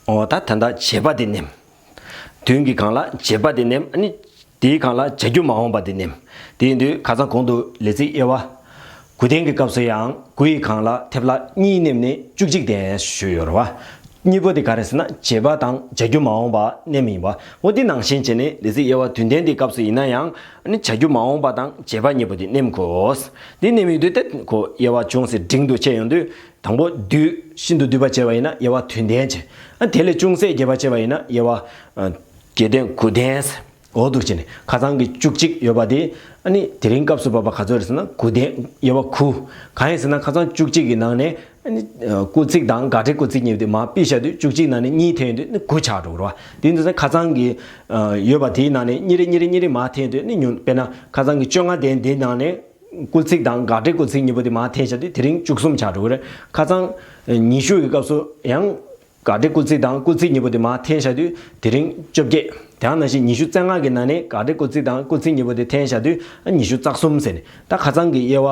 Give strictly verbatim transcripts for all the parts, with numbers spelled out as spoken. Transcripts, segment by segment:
འོ་ད་ད་ལྟ་བྱེད་པ་དེ་ནེམ། དོན་གྱི་སྒང་ལ་བྱེད་པ་དེ་ནེམ། ཨ་ནི་དེའི་སྒང་ལ་བྱ་རྒྱུ་མ་འོངས་པ་དེ་ནེམ། དེ་ཡིན་དུས་ཁ་སང་གོང་དུ་ལས་ཚིག་དབྱེ་བ་དགུ་ལྡན་གྱི་སྐབས་སུ་ཡང་དགུ་ཡི་སྒང་ལ་ཐེབས་ལྷག་གཉིས་ནེམ་ནས་བཅུ་གཅིག་ལྡན་ཞུས་ཡོད་རེད་བ། གཉིས་པོ་དེ་ག་རེ་ཟེར་ན་བྱེད་པ་དང་བྱ་རྒྱུ་མ་འོངས་པ་ནེམ་ཡིན་པ། འོ་དེ་ནང་བཞིན་བྱས་ནས་ལས་ཚིག་དབྱེ་བ་བདུན་ལྡན་དེའི་སྐབས་སུ་ཡིན་ན་ཡང་ཨ་ནི་བྱ་རྒྱུ་མ་འོངས་པ་དང་བྱེད་པ་གཉིས་པོ་དེ་ནེམ་དགོས། དེ་ནེམ་ཡོང་དུས་དེ་ཁོ་དབྱེ་བ་ཅུང་ཟད་འབྲིང་དུ་ཕྱེ་ཡོང་དུས། དང་པོ་བསྡུས་ཤིན་ཏུ་བསྡུས་པ་བྱས་པ་ཡིན་ན་དབྱེ་བ་དོན་ལྡན་བྱས། ཨ་དེ་ལས་ཅུང་ཟད་རྒྱས་པ་བྱས་པ་ཡིན་ན་དབྱེ་བ་ཨ་བརྒྱད་ལྡན་དགུ་ལྡན། འོ་འདུག་བྱས་ནས་ཁ་སང་གི་བཅུ་གཅིག་ཡོད་པ་དེ་ཨ་ནི་དེ་རིང་སྐབས་སུ་བབ་པ་ག་ཚོད་རེད་ཟེར་ན་དགུ་ལྡན། དབྱེ་བ་དགུ། གང་ཡིན་ཟེར་ན་ཁ་སང་བཅུ་གཅིག་གི་ནང་ནས་ཨ་ནི་ཨ་སྐུལ་ཚིག་དང་དགག་སྒྲའི་སྐུལ་ཚིག་གཉིས་དེ་མར་ཕུད་བཞག་དུས་བཅུ་གཅིག་ནང་ནས་གཉིས་ཐོན་དུས་ཨ་ནི་དགུ་ཆགས་འགྲོ་གི་རེད་བ། དེ་ཡིན་དུས་ཁ་སང་གི་ཨ་ཡོད་པ་དེའི་ནང་ནས་གཉིས་རེ་གཉིས་རེ་གཉིས་རེ་མར་འཐེན་དུས་ཨ་ནི་ཉུང་། དཔེར་ན་ཁ་སང་གི་བཅོ་ལྔ་ལྡན་དེའི་ནང་ནས། སྐུལ་ཚིག་དང་དགག་སྒྲའི་སྐུལ་ཚིག་གཉིས་པོ་དེ་མར་འཐེན་བཞག་དུས་དེ་རིང་བཅུ་གསུམ་ཆགས་འགྲོ་གི་རེད། ཁ་སང་ཉི་ཤུ་ཡི་སྐབས་སུ་ཡང་དགག་སྒྲའི་སྐུལ་ཚིག་དང་སྐུལ་ཚིག་གཉིས་པོ་དེ་མར་འཐེན་བཞག་དུས་དེ་རིང་བཅོ་བརྒྱད། དེ་ནང་བཞིན་ཉི་ཤུ་རྩ་ལྔ་གི་ནང་ནས་དགག་སྒྲའི་སྐུལ་ཚིག་དང་སྐུལ་ཚིག་གཉིས་པོ་དེ་འཐེན་བཞག་དུས་ཉི་ཤུ་རྩ་གསུམ་ཟེར་ནས། ད་ཁ་སང་གི་དབྱེ་བ་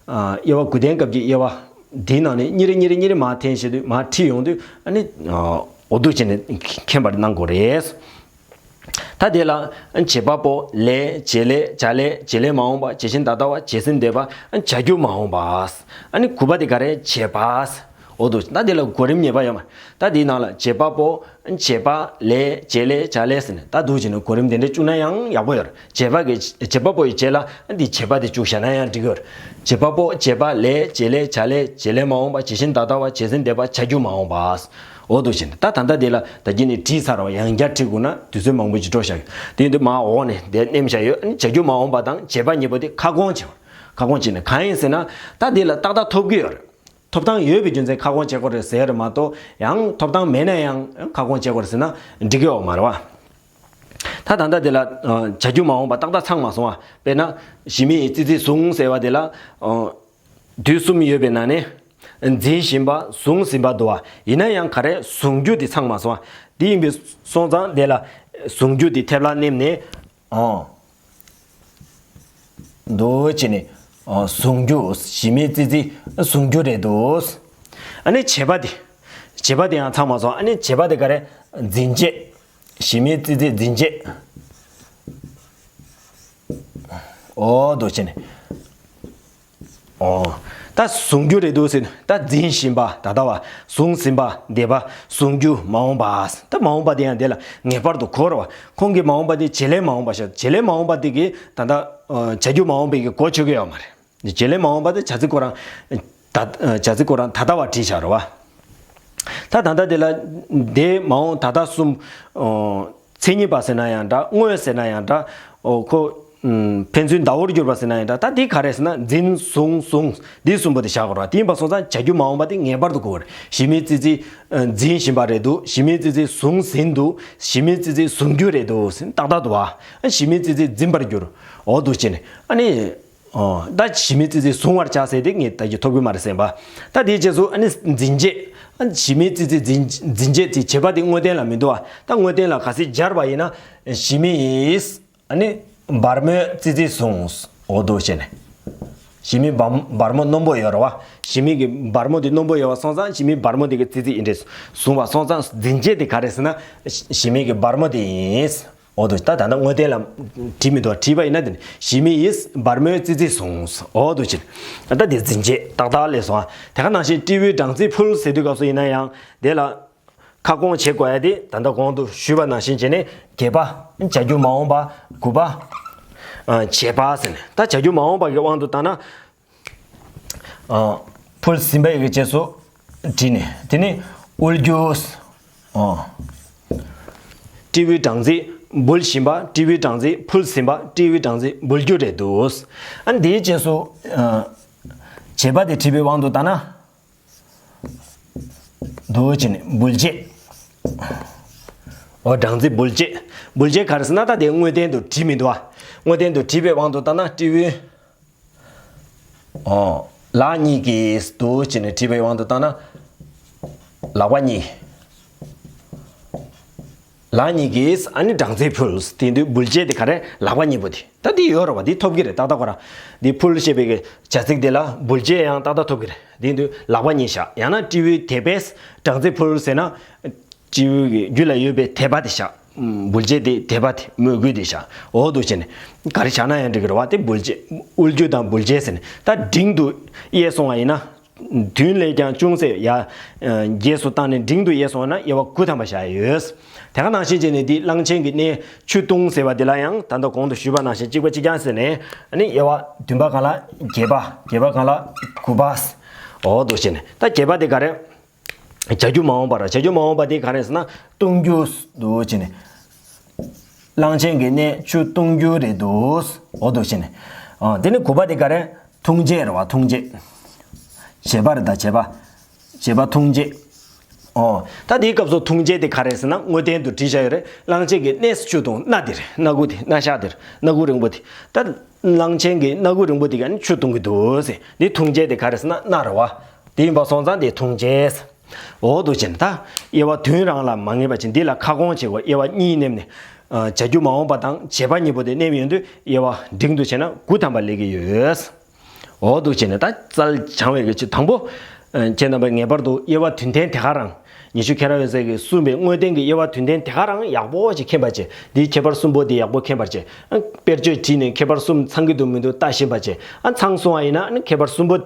ཨ་དབྱེ་བ་དགུ་ལྡན་སྐབས་ཀྱི་དབྱེ་བ་དེའི་ནང་ནས་གཉིས་རེ་གཉིས་རེ་གཉིས་རེ་མར་འཐེན་བཞག་དུས་མར་ཁྲིད་ཡོང་དུས་ཨ་ནི་ཨ་འོ་འདུག་བྱས་ནས་མཁྱེན་པར་གནང་དགོས་རེད། ད་དེ་ལ་བྱེད་པ་པོ་ལས། བྱེད་ལས། བྱ་ལས། བྱེད་ལས་མ་འོངས་པ། བྱེད་བཞིན་ད་ལྟ་བ། བྱས་ཟིན་འདས་པ། བྱ་རྒྱུ་མ་འོངས་པ། ཨ་ནི་དགུ་པ་དེ་ག་རེ། བྱེད་པ། འོ་འདུག་ད་དེ་ལ་གོ་རིམ་ངེས་པ་ཡོད་མ། ད་དེའི་ནང་ལ་བྱེད་པ་པོ། བྱེད་པ་ལས། བྱེད་ལས། བྱ་ལས་ཟེར་ནས་ད་འདུག་བྱས་ནས་གོ་རིམ་དེ་འདྲ་བཅུག་ན་ཡང་ཡག་པོ་ཡོད་རེད། བྱེད་པ་གི་བྱེད་པ་པོ་ཡི་རྗེས་ལ་འདི་བྱེད་པ་དེ་བཅུག་བཞག་ན་ཡང་འགྲིག་གི་ཡོད་རེད། བྱེད་པ་པོ། བྱེད་པ་ལས། བྱེད་ལས། བྱ་ལས། བྱེད་ལས་མ་འོངས་པ། བྱས་ཟིན་ད་ལྟ་བ། བྱས་ཟིན་འདས་པ། བྱ་རྒྱུ་མ་འོངས་པ། འོ་འདུག་བྱས་ནས་ད་ད་ལྟ་དེ་ལ་ད་གིན་ནས་བྲིས་ཚར་བ། ཡང་བསྐྱར་བྲིས་དགོས་ན་དུས་ཚོད་མང་པོ་ཅིག་འགྲོ་བཞག་དེ་ཡིན་དུས་མར་འོག་ནས་དེ་ནེམ་བཞག་ཡོད། ཨ་ནི་བྱ་རྒྱུ་མ་འོངས་པ་དང་བྱེད་པ་གཉིས་པོ་དེ་ཁ་སྐོང་བྱེད། ཁ་སྐོང་བྱས་ནས་གང་ཡིན་ཟེར་ན་ད་དེ་ལ་ཏག་ཏག་ཐོབ་ཀྱི་ཡོད་རེད། ཐོབ་ཐང་ཡོད་པའི་རྒྱུ་མཚན་ཁ་སྐོང་བྱེད་དགོས་རེད་ཟེར་རེད་མ་གཏོགས་ཡང་ཐོབ་ཐང་མེད་ན་ཡང་ཁ་སྐོང་བྱེད་དགོས་རེད་ཟེར་ན་འགྲིག་གི་ཡོད་མ་རེད་བ། ད་ད་ལྟ་དེ་ལ་ཨ་བྱ་རྒྱུ་མ་འོངས་པ་ཏག་ཏག་ཚང་མ་སོང་བ། དཔེར་ན་ཞི་མི་ཡིས་ཙི་ཙི་བཟུང་ཟེར་བ་དེ་ལ་ཨ་དུས་གསུམ་ཡོད་པའི་ནང་ནས་འཛིན་བཞིན་པ། བཟུང་ཟིན་པ་འདུག་བ། ཡིན་ན་ཡང་ག་རེ་བཟུང་རྒྱུ་དེ་ཚང་མ་སོང་བ། དེ་ཡིན་པའི་སོང་ཙང་དེ་ལ་བཟུང་རྒྱུ་དེ་ཐེབས་ལ་ནེམ་ནས་ཨོ། འདུག་བྱས་ནས་ཨོ་བཟུང་རྒྱུ། ཞི་མི་ཙི་ཙི་བཟུང་རྒྱུ་རེད་འདུག་ཨ་ནི་བྱེད་པ་དེ། བྱེད་པ་དེ་ཡང་ཚང་མ་སོང་། ཨ་ནི་བྱེད་པ་དེ་ག་རེ། འཛིན་བྱེད། ཞི་མི་ཙི་ཙི་འཛིན་བྱེད། ཨོ་འདུག་བྱས་ནས། ཨོ། ད་བཟུང་རྒྱུ་རེད་འདུག་ཟེར། ད་འཛིན་བཞིན་པ་ད་ལྟ་བ། བཟུང་ཟིན་པ་འདས་པ། བཟུང་རྒྱུ་མ་འོངས་པ། ད་མ་འོངས་པ་དེ་ཡང་དེ་ལ་ངེས་པར་དུ་གོ་ར་བ། ཁོང་གི་མ་འོངས་པ་དེ་བྱེད་ལས་མ་འོངས་པ་ཤ། བྱེད་ལས་མ་འོངས་པ་དེ་གི་ད་ལྟ་ཨ་བྱ་རྒྱུ་མ་འོངས་པའི་གི་གོ་ཆོད་ཀྱི་ཡོད་མ་རེད། བྱེད་ལས་མ་འོངས་པ་དེ་བྱ་ཚིག་ཁོ་རང་ད་བྱ་ཚིག་ཁོ་རང་ད་ལྟ་བ་བྲིས་བཞག་ར་བ། ད་ད་ལྟ་དེ་ལ་འདས་མ་འོངས་ད་ལྟ་གསུམ། ཨོ། མཚན་ཉིད་པ་ཟེར་ན་ཡང་འདྲ། དངོས་ཟེར་ན་ཡང་འདྲ། ཨོ་ཁོ། ཨམ། ཕན་ཚུན་ཟླ་བོར་གྱུར་པ་ཟེར་ན་ཡང་འདྲ། ད་འདི་ག་རེ་ཟེར་ན་འཛིན་བཟུང་བཟུང་འདི་གསུམ་པོ་དེ་བཞག་དགོས་རེད། དེ་ཡིན་པ་སོང་ཙང་བྱ་རྒྱུ་མ་འོངས་པ་དེ་ངེས་པར་དུ་དགོས་རེད། ཞི་མི་ཙི་ཙི་འཛིན་བཞིན་པ་རེད་འདུག་ཞི་མི་ཙི་ཙི་བཟུང་ཟིན་འདུག་ཞི་མི་ཙི་ཙི་བཟུང་རྒྱུ་རེད་འདུག་ཟེར་ཏག་ཏག་འདུག་བ། ཞི་མི་ཙི་ཙི་འཛིན་པར་གྱུར། འོ་འདུག་བྱས་ནས་ཨ་ནི། ཨོ། ད་ཞི་མི་ཙི་ཙི་བཟུང་བར་བྱ་ཟེར་དེ་ངས་ད་ཀྱི་ཐོབ་གི་མ་རེད་སེམས་པ། ད་དེའི་རྗེས་སུ་ཨ་ནི་འཛིན་བྱེད། ཞི་མི་ཙི་ཙི་འཛིན་འཛིན་བྱེད་ཙི་བྱེད་པ་དེ་དངོས་བསྟན་ལ་མི་འདུག་བ། ད་དངོས་བསྟན་ལ་ག་ཚད་སྦྱར་བ་ཡིན་ན། ཞི་མི་ཡིས། ཨ་ནི། སྦར་མོས་ཙི་ཙི་བཟུང་། འོ་འདུག་བྱས་ནས། ཞི་མི་སྦར་སྦར་མོ་རྣོན་པོ་ཡོད་རེད་བ། ཞི་མི་གི་སྦར་མོ་དེ་རྣོན་པོ་ཡོད་པ་སོང་ཙང་ཞི་མི་སྦར་མོ་དེ་གི་ཙི་ཙི་ཡིན་རེད། བཟུང་བ་སོང་ཙང་འཛིན་བྱེད་དེ་ག་རེད་ཟེར་ན། ཞི་མི་གི་སྦར་མོ་དེ་ཡིན། འོ་དོ། ད་ད་ལྟ་དངོས་བསྟན་ལ་བྲིས་མི་འདུག་བྲིས་པ་ཡིན་ན་དེ་ནི་ཞི་མི་ཡིས་སྦར་མོའི་ཙི་ཙི་བཟུང་། འོ་དོ་ཅི། ད་དེ་འཛིན་བྱེད་ཏག་ཏག་ལས་སོང་། དེ་ག་ནང་བཞིན་ཏི་བུའི་སྦྲང་རྩི་ཕུལ་ཟེར་དུས་སྐབས་སུ་ཡིན་ན་ཡང་དེ་ལ་ཁ་སྐོང་བྱེད་དགོས་ཡ་དེ་ད་ལྟ་གོང་དུ་ཞུས་པ་ནང་བཞིན་བྱས་ནས་བརྒྱད་པ་བྱ་རྒྱུ་མ་འོངས་པ། དགུ་པ་ཨ་བྱེད་པ་ཟེར་ནས། ད་བྱ་རྒྱུ་མ་འོངས་པ་གི་དབང་དུ་བཏང་ན། ཨ། ཕུལ་ཟིན་པའི་གི་རྗེས་སུ་བྲིས་ནས་དེ་ནི་དབུལ་རྒྱུ། ཨ། ཏི་བུའི་སྦྲང་རྩི་འབུལ་བཞིན་པ། ཏི་བུའི་སྦྲང་རྩི་ཕུལ་ཟིན་པ། ཏི་བུའི་སྦྲང་རྩི་འབུལ་རྒྱུ་རེད་འདུག་ཨ་ནི་དེའི་རྗེས་སུ་ཨ་བྱེད་པ་དེ་བྲིས་པའི་དབང་དུ་བཏང་ན། འདུག་ཅེས་ནས་འབུལ་བྱེད། འོ་སྦྲང་རྩི་འབུལ་བྱེད། འབུལ་བྱེད་ག་རེ་ཟེར་ན་ད་དེ་དངོས་བསྟན་དུ་བྲིས་མི་འདུག་ཨ། དངོས་བསྟན་དུ་བྲིས་པའི་དབང་དུ་བཏང་ན་ཏི་བུའི། ཨོ། ལག་གཉིས་ཀྱིས་འདུག་ཅེས་ནས་བྲིས་པའི་དབང་དུ་བཏང་ན། ལག་པ་གཉིས། ལག་གཉིས་ཀྱིས་ཨ་ནི་སྦྲང་རྩི་ཕུལ། དེ་དུས་འབུལ་བྱེད་དེ་ག་རེ། ལག་པ་གཉིས་པོ་དེ། ད་འདི་ཡོད་རེད་བ། འདི་ཐོབ་ཀྱི་རེད་ཏག་ཏག་ཁོ་རང་། འདི་ཕུལ་ཞེས་པའི་གི་བྱ་ཚིག་དེ་ལ་འབུལ་བྱེད་ཡང་ཏག་ཏག་ཐོབ་ཀྱི་རེད། དེ་དུས་ལག་པ་གཉིས་བཞག་ཡང་ན་ཏི་བུའི་དེ་བས་སྦྲང་རྩི་ཕུལ་ཟེར་ན། སྤྱི་བོའི་གི་རྒྱུད་ལ་ཡོད་པའི་དད་པ་དེ་བཞག་འབུལ་བྱེད་དེ་དད་པ་དེ་མོས་གུས་དེ་བཞག་འོ་འདུག་བྱས་ནས་ག་རེ་བཞག་ན་ཡང་འགྲིག་གི་རེད་བ། དེ་འབུལ་བྱེད་དབུལ་རྒྱུ་དང་འབུལ་བྱེད་ཟེར་ནས་ད་འབྲིང་དུ་དབྱེ་སོང་བ་ཡིན་ན། བདུན་ལས་ཀྱང་ཅུང་ཟད་ཡར་རྒྱས་སུ་བཏང་ནས་འབྲིང་དུ་དབྱེ་སོང་བ་ན་དབྱེ་བ་དགུ་ཐམ་པ་བཞག་ཡོད། དེ་ག་ནང་བཞིན་བྱས་ནས་འདི་གླང་ཆེན་གྱི་གནས་ཆུ་བཏུང་ཟེར་བ་འདི་ལ་ཡང་ད་ལྟ་གོང་དུ་ཞུས་པ་ནང་བཞིན་གཅིག་པ་གཅིག་རྐྱང་ཟེར་ནས་ཨ་ནི་དབྱེ་བ་བདུན་པ་གང་ལ་བརྒྱད་པ། བརྒྱད་པ་གང་ལ་དགུ་པ། འོ་འདུག་བྱས་ནས་ད་བརྒྱད་པ་དེ་ག་རེ། བྱ་རྒྱུ་མ་འོངས་པ་ར། བྱ་རྒྱུ་མ་འོངས་པ་དེ་ག་རེ་ཟེར་ན་བཏུང་རྒྱུ་འདུག་བྱས་ནས། གླང་ཆེན་གྱི་གནས་ཆུ་བཏུང་རྒྱུ་རེད་འདུག་འོ་འདུག་བྱས་ནས། ཨ་དེ་ནི་དགུ་པ་དེ་ག་རེ། འཐུང་བྱེད་རེད་བ། འཐུང་བྱེད། བྱེད་པ་རེད་ད་བྱེད་པ། བྱེད་པ་འཐུང་བྱེད། ཨོ། ད་དེའི་སྐབས་སུ་འཐུང་བྱེད་དེ་ག་རེ་ཟེར་ན་དངོས་བསྟན་དུ་བྲིས་བཞག་ཡོད་རེད། གླང་ཆེན་གྱི་གནས་སུ་ཆུ་བཏུང་སྣ་དེ་རེད། སྣ་ཁུག་དེ་སྣ་ཤག་དེ་རེད། སྣ་ཁུག་རིང་པོ་དེ། ད་གླང་ཆེན་གྱི་སྣ་ཁུག་རིང་པོ་དེ་ག་ནི་ཆུ་བཏུང་གི་འདུག་ཟེར། འདི་འཐུང་བྱེད་དེ་ག་རེ་ཟེར་ན་སྣ་རེད་བ། དེ་ཡིན་པ་སོང་ཙང་དེ་འཐུང་བྱེད་ཟེར། འོ་འདུག་བྱས་ནས་ད་དབྱེ་བ་བདུན་རང་ལ་མ་ངེས་པ་ཅིག་འདི་ལ་ཁ་སྐོང་བྱེད་དགོས། དབྱེ་བ་གཉིས་མནན་ནས། བྱ་རྒྱུ་མ་འོངས་པ་དང་བྱེད་པ་གཉིས་པོ་དེ་མནན་ཡོང་དུས་དབྱེ་བ་འབྲིང་དུ་བྱས་ན་དགུ་ཐམ་པ་སླེབས་ཀྱི་ཡོད། འོ་འདུག་བྱས་ནས་ད་རྩལ་སྦྱང་བའི་གི་ཆེད་དང་པོ། ཁྱེད་རྣམ་པས་ངེས་པར་དུ་དབྱེ་བ་བདུན་ལྡན་དེ་ག་རང་། ཉི་ཤུ་ཁྱེད་རང་ཡོད་ཚད་ཀྱིས་གསུངས་པའི་དངོས་བསྟན་གྱི་དབྱེ་བ་བདུན་ལྡན་དེ་ག་རང་ཡག་པོ་ཅིག་མཁྱེན་པ་བྱས། འདིའི་ཁྱད་པར་གསུམ་པོ་འདི་ཡག་པོ་མཁྱེན་པར་བྱས། དཔེར་བརྗོད་བྲིས་ནས་ཁྱད་པར་གསུམ་ཚང་གི་འདུག་མི་འདུག་ལྟ་བཞིན་པ་བྱས། ཚང་སོང་བ་ཡིན་ན་ཁྱད་པར་གསུམ་པོ།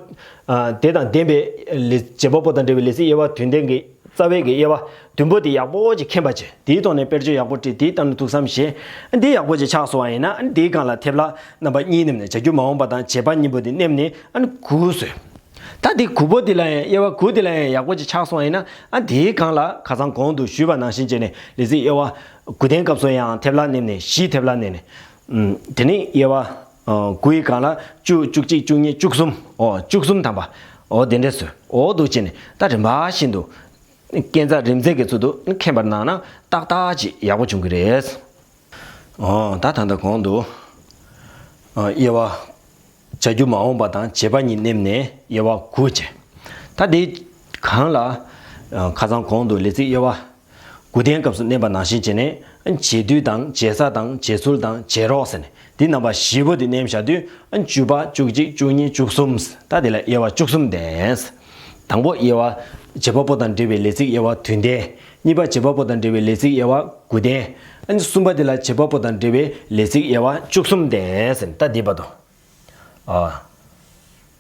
དེ་དང་ལྡན་པའི་ལས་བྱེད་པ་པོ་དང་འབྲེལ་བའི་ལས་ཚིག་དབྱེ་བ་བདུན་ལྡན་གྱི་རྩ་བའི་གི་དབྱེ་བ་བདུན་པོ་དེ་ཡག་པོ་ཅིག་མཁྱེན་པ་བྱས། དེའི་ཐོག་ནས་དཔེར་བརྗོད་ཡག་པོ་བྲིས། དེའི་སྟེང་ནས་ཐུགས་བསམ་བཞེས། འདི་ཡག་པོ་ཅིག་ཆགས་སོང་བ་ཡིན་ན་འདིའི་སྒང་ལ་ཐེབས་ལ་རྣམ་པ་གཉིས་མནན་ནས་བྱ་རྒྱུ་མ་འོངས་པ་དང་བྱེད་པ་གཉིས་པོ་དེ་མནན་ནས་དགུ་བཟོས། ད་འདི་དགུ་པོ་འདི་ལ་ཡང་དབྱེ་བ་དགུ་འདི་ལ་ཡང་ཡག་པོ་ཅིག་ཆགས་སོང་བ་ཡིན་ན་འདིའི་སྒང་ལ་ཁ་སང་གོང་དུ་ཞུས་པ་ནང་བཞིན་བྱས་ནས་ལས་ཚིག་དབྱེ་བ་དགུ་ལྡན་སྐབས་སུ་ཡང་ཐེབས་ལ་མནན་ནས་བཞི་ཐེབས་ལ་མནན་ནས། དེ་ནས་དབྱེ་བ། དགུ་ཡི་སྒང་ལ་བཅུ། བཅུ་གཅིག་བཅུ་གཉིས་བཅུ་གསུམ། ཨོ་བཅུ་གསུམ་ཐམ་པ། ཨོ་དེ་འདྲས་སུ་ཨོ་འདུག་བྱས་ནས་ད་རིམ་པ་བཞིན་དུ། སྐས་འཛེག་རིམ་འཛེག་གི་ཚུལ་དུ་མཁྱེན་པར་གནང་ན་ཏག་ཏག་ཅིག་ཡག་པོ་བྱུང་གི་རེད། ཨོ་ད་ད་ལྟ་གོང་དུ། དབྱེ་བ། བྱ་རྒྱུ་མ་འོངས་པ་དང་བྱེད་པ་གཉིས་མནན་ནས་དབྱེ་བ་དགུ་བྱས། ད་དེ་གང་ལ། ཁ་སང་གོང་དུ་ལས་ཚིག་དབྱེ་བ། དགུ་ལྡན་སྐབས་སུ་མནན་པ་ནང་བཞིན་བྱས་ནས། བྱེད་དུས་དང་བྱེད་ས་དང་བྱེད་ཚུལ་དང་བྱེད་རོགས་ཟེར་ནས་འདི་རྣམ་པ་བཞི་པོ་འདི་མནན་བཞག་དུས། བཅུ་པ་བཅུ་གཅིག་བཅུ་གཉིས་བཅུ་གསུམ། ད་དེ་ལ་དབྱེ་བ་བཅུ་གསུམ་ལྡན། དང་པོ་དབྱེ་བ། བྱེད་པ་པོ་དང་འབྲེལ་བའི་ལས་ཚིག་དབྱེ་བ་བདུན་ལྡན། གཉིས་པ་བྱེད་པ་པོ་དང་འབྲེལ་བའི་ལས་ཚིག་དབྱེ་བ་དགུ་ལྡན། གསུམ་པ་དེ་ལ་བྱེད་པ་པོ་དང་འབྲེལ་བའི་ལས་ཚིག་དབྱེ་བ་བཅུ་གསུམ་ལྡན་ཟེར་ནས་ད་འདི་བར་དུ། ཨ།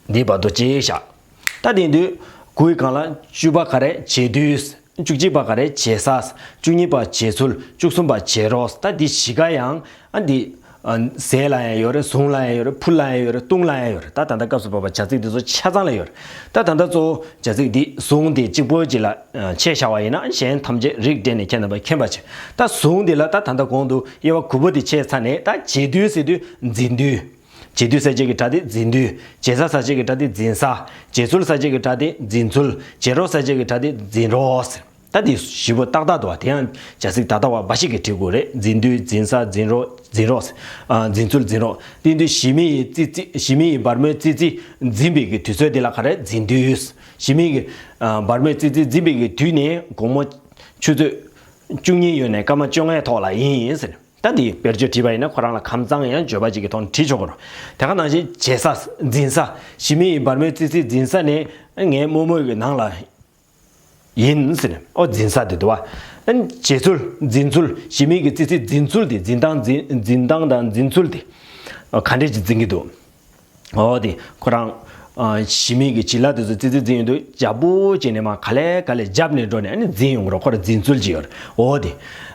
འདི་བར་དུ་ཅིག་བཞག་ད་དེ་དུས་དགུའི་སྒང་ལ་བཅུ་པ་ག་རེ་བྱེད་དུས། བཅུ་གཅིག་པ་ག་རེ་བྱེད་ས། བཅུ་གཉིས་པ་བྱེད་ཚུལ། བཅུ་གསུམ་པ་བྱེད་རོགས། ད་འདི་བཞི་ཀ་ཡང་ཨ་འདི། ཟས་ལ་ཡང་ཡོད་རེད། བཟུང་ལ་ཡང་ཡོད་རེད། ཕུལ་ལ་ཡང་ཡོད་རེད། བཏུང་ལ་ཡང་ཡོད་རེད། ད་ད་ལྟ་སྐབས་སུ་བབ་པ་བྱ་ཚིག་འདི་ཚོ་ཆ་ཚང་ལ་ཡོད་རེད། ད་ད་ལྟ་གཙོ་བོ་བྱ་ཚིག་འདི་བཟུང་དེ་གཅིག་པོ་གཅིག་ལ་ཆད་བཞག་པ་ཡིན་ན་གཞན་ཐམས་ཅད་རིགས་འགྲེ་ནས་ཁྱེད་རྣམ་པས་མཁྱེན་པ་བྱེད། ད་བཟུང་འདི་ལ་ད་ད་ལྟ་གོང་དུ་དབྱེ་བ་དགུ་པོ་འདི་ཆད་ཚར་ནས་ད་བྱེད་དུས་ཟེར་དུས་འཛིན་དུས། བྱེད་དུས་ཟེར་བྱེད་ཀྱི་སྒྲ་དེ་འཛིན་དུས། བྱེད་ས་ཟེར་བྱེད་ཀྱི་སྒྲ་དེ་འཛིན་ས། བྱེད་ཚུལ་ཟེར་བྱེད་ཀྱི་སྒྲ་དེ་འཛིན་ཚུལ། བྱེད་རོགས་ཟེར་བྱེད་ཀྱི་སྒྲ་དེ་འཛིན་རོགས་ཟེར། ད་དེ་བཞི་པོ་ཏག་ཏག་འདུག་བ། དེ་ཡང་བྱ་ཚིག་ད་ལྟ་བ་འབའ་ཞིག་གིས་བྲིས་དགོས་རེད། འཛིན་དུས། འཛིན་ས། འཛིན་རོགས། འཛིན་རོགས། ཨ། འཛིན་ཚུལ། འཛིན་རོགས། དེ་དུས་ཞི་མི་ཡི་ཙི་ཙི། ཞི་མི་ཡི་སྦར་མོའི་ཙི་ཙི་འཛིན་པའི་གི་དུས་ཚོད་དེ་ལ་ག་རེ། འཛིན་དུས། ཞི་མི་གི། ཨ། སྦར་མོའི་ཙི་ཙི་འཛིན་པའི་གི་དུས་ནི་དགོང་མོ་ཆུ་ཚོད་བཅུ་གཉིས་ཡོལ་ནས་སྐར་མ་བཅོ་ལྔའི་ཐོག་ལ་ཡིན་ཟེར། ད་འདི་དཔེར་བརྗོད་བྲིས་པ་ཡིན་ན་ཁོ་རང་ལ་ཁམས་གཙང་ཡང་བརྗོད་པ་ཅིག་གི་ཐོག་ནས་བྲིས་ཆོག་གི་རེད། དེ་ག་ནང་བཞིན་བྱེད་ས། འཛིན་ས། ཞི་མི་ཡི་སྦར་མོའི་ཙི་ཙི་འཛིན་ས་ནི་ངའི་རྨོ་མོའི་གི་ནང་ལ་ཡིན་ཟེར་ནས། ཨོ་འཛིན་ས་དེ་འདུག་བ། ཨ་ནི་བྱེད་ཚུལ། འཛིན་ཚུལ། ཞི་མི་གི་ཙི་ཙི་འཛིན་ཚུལ་དེ། འཛིན་སྟངས་འཛིན། འཛིན་སྟངས་དང་འཛིན་ཚུལ་དེ། ཨ། ག་འདྲས་ཅིག་འཛིན་གྱི་འདུག་ཨོ་དེ་ཁོ་རང་། ཨ། ཞི་མི་གི་བྱི་ལ་དེ་ཚོ་ཙི་ཙི་འཛིན་ཡོང་དུས་རྒྱབ་པོ་བྱས་ནས་མར་ག་ལེ་ག་ལེ་རྒྱབ་ནས་འགྲོ་ནས་ཨ་ནི་འཛིན་ཡོང་གི་རེད། ཁོ་རང་འཛིན་ཚུལ་ཅིག་ཡོད་རེད། ཨོ་དེ།